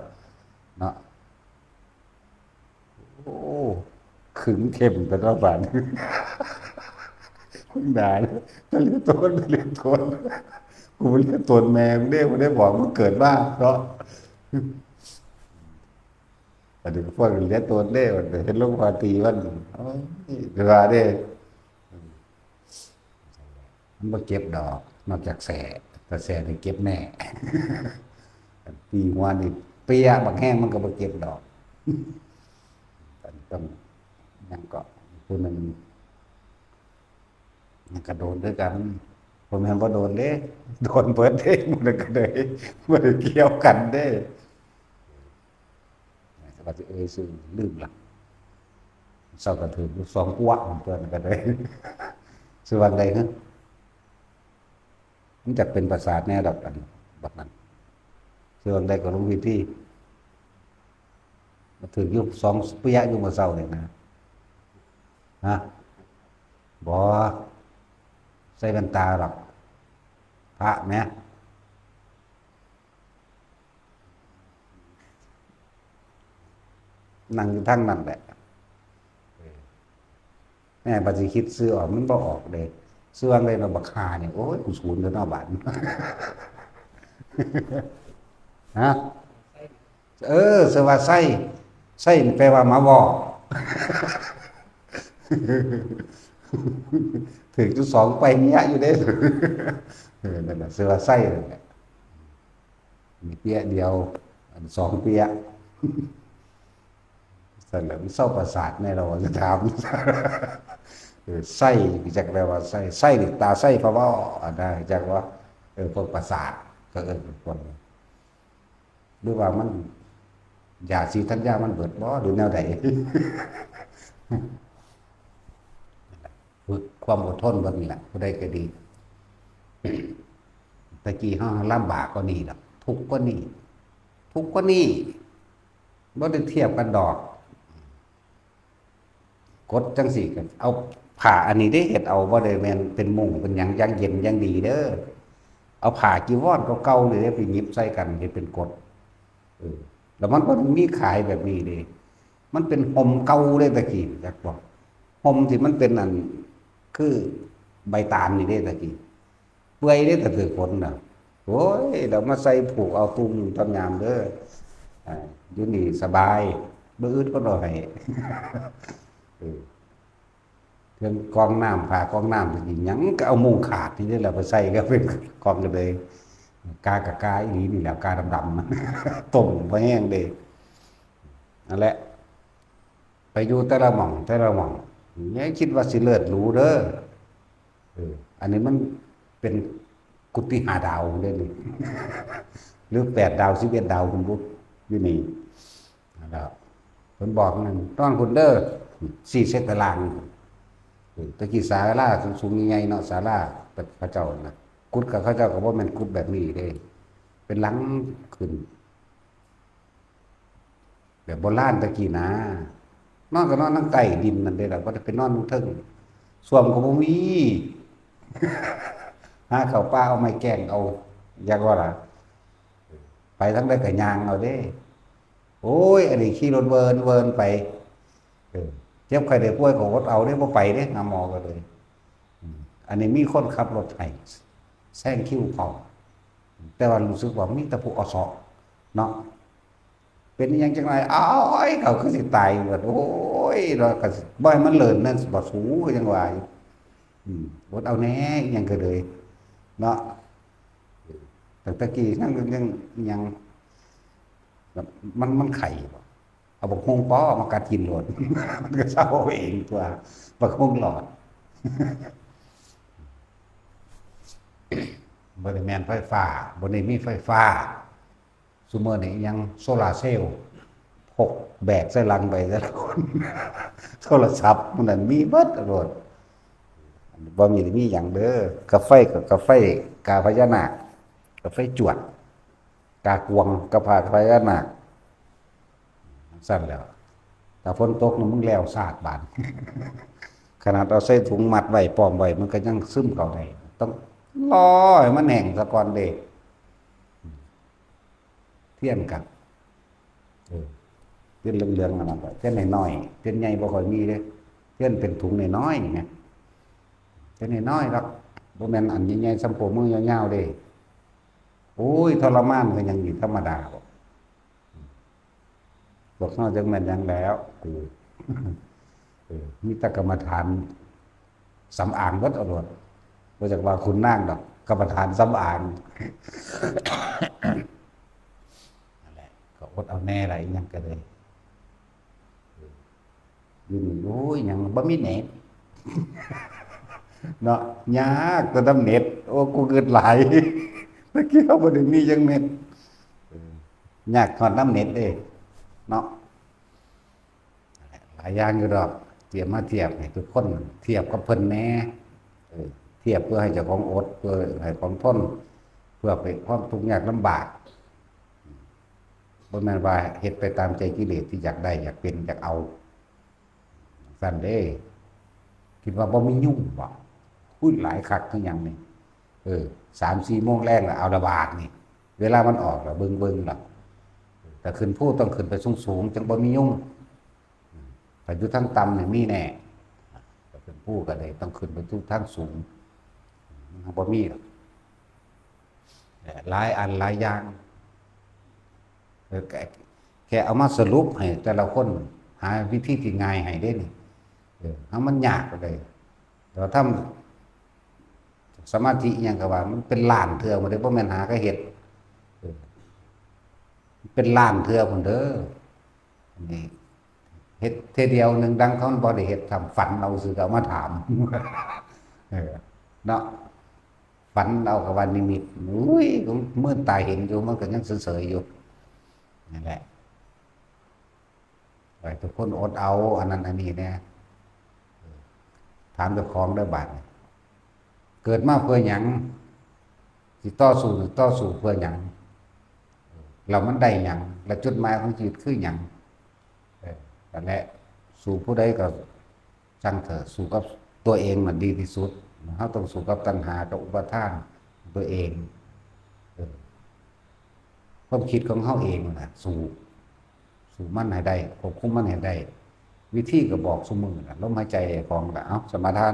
เนาะ โอ้ ขึงเข้มกันว่าบาดนี้ มึงด่าเลย ตะเลียโตน ตะเลียโตน กูบ่เลียโตนแม่มึงเด้ บ่ได้บอกมึงเกิดมาเนาะ อันนี้พวกเลียโตนเด้ มันเห็นหลวงพ่อตีมัน โอ้ย เวลาเด้ มันบ่เก็บดอก นอกจากแส แต่แสนี่เก็บแน่ ตีหัวนี่เปี้ยบักแฮง มันก็บ่เก็บดอก ต้อง หยังก็ ผู้หนึ่ง มันก็โดนคือกัน บ่แม่นบ่โดนเด้ โดนเบิดเด้ มันก็เลยบ่ได้เกี่ยวกันเด้ ว่าสิเอ่ยชื่อลืมละ เซาก็ถืกอยู่สองกัวะ ตัวนั้นก็ได้ ชื่อว่าใด๋ฮะ มันจักเป็นประสาทแน่ดอก อันบักนั้น ชื่อว่าใด๋ก็หลวงพี่ที่ มาถืกอยู่สองเปียะอยู่มื้อเช้านี่นะ ฮะ บ่ ใส่แว่นตาดอก พระแหม นั่งอยู่ทางนั้นแหละ เออ แม่บัดสิคิดชื่อออก มันบ่ออกเด้ ชื่อว่าไงเนาะ บักห่านี่ โอ้ย กูสูนแล้วเนาะบาด ฮะ เออ ชื่อว่าไส้ ไส้นี่แปลว่าหมาเว้า ถืกอยู่สองเปียะอยู่เด้ เออ นั่นน่ะ ชื่อว่าไส้นั่นแหละ มีเปียะเดียว อันสองเปียะ ซั่นแหละ มันเซาประสาทแน่ เราจะถาม อ ไส้ จักแปลว่าไส้ ไส้นี่ตาไส้พะเว้า อันนั้นจักว่า เออ พวกประสาท ก็เอิ้นเป็นคน หรือว่ามัน ยาสีดทันยามันเบิดบ่ หรือแนวใด ฝึกความอดทนเบิ่งนี่แหละ ผู้ใดก็ดี ตะกี้เฮาลำบากกว่านี้ดอก ทุกข์กว่านี้ ทุกข์กว่านี้ บ่ได้เทียบกันดอก กดจั่งซี้ก็เอาผ้าอันนี้เด้เฮ็ดเอา บ่ได้แม่นเป็นมุ้งเป็นหยังอย่างเย็นอย่างดีเด้อ เอาผ้าจีวรเก่าๆนี่เด้ไปหยิบใส่กันเฮ็ดเป็นกด เออ แล้วมันบ่มีขายแบบนี้เด้ มันเป็นห่มเก่าเด้ตะกี้ จักบ่ ห่มที่มันเป็นอัน คือใบตาลนี่เด้ตะกี้ เปื่อยเด้ แต่ถือฝนน่ะ โอ้ย เรามาใส่ผูกเอาตุ้มตอนยามเด้อ อ่า อยู่นี่สบาย บ่อึดก็หน่อย เออ เครื่องกรองน้ำ ผ้ากรองน้ำ หยังก็เอามุ้งขาดนี่เด้อ เราไปใส่ก็เป็นกรองกันเลย กากะกาอีหลีนี่แหละ กาดำๆ ต้มบ่แห้งเด้ นั่นแหละ ไปอยู่แต่ละหม่อง แต่ละหม่อง อย่าคิดว่าสิเลิศหรูเด้อ เออ อันนี้มันเป็นกุฏิห้าดาวเด้อนี่ หรือแปดดาว สิบเอ็ดดาว คุณบุ๊ค อยู่นี่ แล้วเพิ่นบอกนั่น นอนคุณเด้อ สี่เซนตาราง เออ ตะกี้ศาลาสูงๆ ใหญ่ๆ เนาะ ศาลา แต่เขาเจ้านะ กุฏิกับเขาเจ้าก็บ่แม่นกุฏิแบบนี้เด้ เป็นหลังขึ้น แบบโบราณตะกี้นะ นอนก็นอนทั้งใต้ดินนั่นเด้ล่ะ บ่ได้ไปนอนเทิง ส้วมก็บ่มี หาเข้าป่าเอาไม้แกงเอา อยากว่าล่ะ ไปทางใดก็ย่างเอาเด้ โอ้ย อันนี้ขี่รถเวินเวินไป เออ เจ็บไข้ได้ป่วยก็อดเอาเด้ บ่ไปเด้ หาหมอก็เลย อืม อันนี้มีคนขับรถให้ แซงคิวเขา แต่ว่ารู้สึกว่ามีแต่ผู้อสอเนาะ เป็นอิหยังจังได๋ อ้าย เขาคือสิตายเบิด โอ้ย เนาะ ก็สิบ่ให้มันเลินนั่นสิบ่สู ก็ยังว่าอยู่ อืม อดเอาแหน่ อิหยังก็เลย เนาะ ตั้งแต่กี้ยัง ยัง ยัง มัน มันไข้บ่ เอาบักฮุ่งปอมากัดกินโลด มันก็เซาเองตั๊ว บักฮุ่งหลอด บ่ได้แม่นไฟฟ้า บ่ได้มีไฟฟ้า ซุมื้อนี้ยังโซลาร์เซลล์ พกแบกใส่หลังไปแต่ละคน โทรศัพท์มันนั่นมีเบิดโลด บ่มี มีหยังเด้อ กาไฟก็กาไฟ กาพญานาค กาไฟจวด กากวง กาพาพญานาค ซั่นแหล้ว ถ้าฝนตกนี่มึงแล้วซาดบาด ขนาดเอาใส่ถุงมัดไว้ ป้อมไว้ มันก็ยังซึมเข้าได้ ต้องรอให้มันแห้งซะก่อนเด้ เทียนก็ เออ เทียนเหลืองๆ อันนั้นก็ เทียนน้อยๆ เทียนใหญ่บ่ค่อยมีเด้ เทียนเป็นถุงน้อยๆ ไง เทียนน้อยๆ ดอก บ่แม่นอันใหญ่ๆ ส่ำโป้มือยาวๆ เด้ โอ้ย ทรมานก็ยังอยู่ธรรมดาบ่ พวกเฮาจักแม่นหยังแล้ว เออ เออ มีแต่กรรมฐานสำอางเบิดเอาโลด บ่จักว่าขุนนางดอก กรรมฐานสำอาง นั่นแหละ ก็อดเอาแหน่ล่ะ อิหยังก็เลย เออ อยู่นี่ โอ้ย หยังบ่มีเน็ต เนาะ ยากแต่นำเน็ต โอ้ กูเงิดหลาย ตะกี้เขาบ่ได้มีจังเน็ต เออ ยากฮอดนำเน็ตเด้ เนาะ หลายอย่างอยู่ดอก เตรียมมาเทียบให้ทุกคนเทียบกับเพิ่นแหน่ เออ เทียบเพื่อให้เจ้าของอด เพื่อให้ของทน เพื่อไปความทุกข์ยากลำบาก บ่แม่นว่าเฮ็ดไปตามใจกิเลสที่อยากได้ อยากเป็น อยากเอา ซั่นเด้ คิดว่าบ่มียุงบ่ อุ้ย หลายคักคือหยังนี่ เออ สามสี่โมงแลงแล้ว เอาละบาดนี่ เวลามันออกแล้ว เบิ่งๆ แล้ว แต่ขึ้นภูต้องขึ้นไปสูงๆ จังบ่มียุง ถ้าอยู่ทางต่ำนี่มีแน่ แต่ขึ้นภูก็ได้ ต้องขึ้นไปทุกทางสูง มันบ่มีหรอก หลายอันหลายอย่าง เออ แค่ แค่เอามาสรุปให้แต่ละคนหาวิธีที่ง่ายให้เด้นี่ เออ เอามันยากก็ได้ แต่ว่าทำสมาธิอิหยังก็ว่า มันเป็นล้านเทื่อบ่ได้ บ่แม่นหาก็เฮ็ด เออ เป็นล้านเทื่อพุ่นเด้อ อันนี้ เฮ็ดเทื่อเดียวหนึ่งดังเขาบ่ได้เฮ็ด ทำฝันเอาซื่อก็เอามาถาม เออ เนาะ ฝันเอากับว่านิมิต อุ้ย มืดตาเห็นอยู่ มันก็ยังเสยๆอยู่ นั่นแหละ ไอ้ทุกคนอดเอา อันนั้นอันนี้เนี่ย ถามเจ้าของเด้อบาดนี้ เกิดมาเพื่อหยัง สิต่อสู้ ต่อสู้เพื่อหยัง แล้วมันได้หยัง แล้วจุดหมายของชีวิตคือหยัง เออ นั่นแหละ สู้ผู้ใดก็ช่างเถอะ สู้กับตัวเองมันดีที่สุด เราต้องสู้กับตัณหากับอุปาทานตัวเอง เออ ความคิดของเราเองนั่นแหละ สู้ สู้มันให้ได้ ควบคุมมันให้ได้ วิธีก็บอกซุมื้อน่ะ ลมหายใจของละ เอา สมาทาน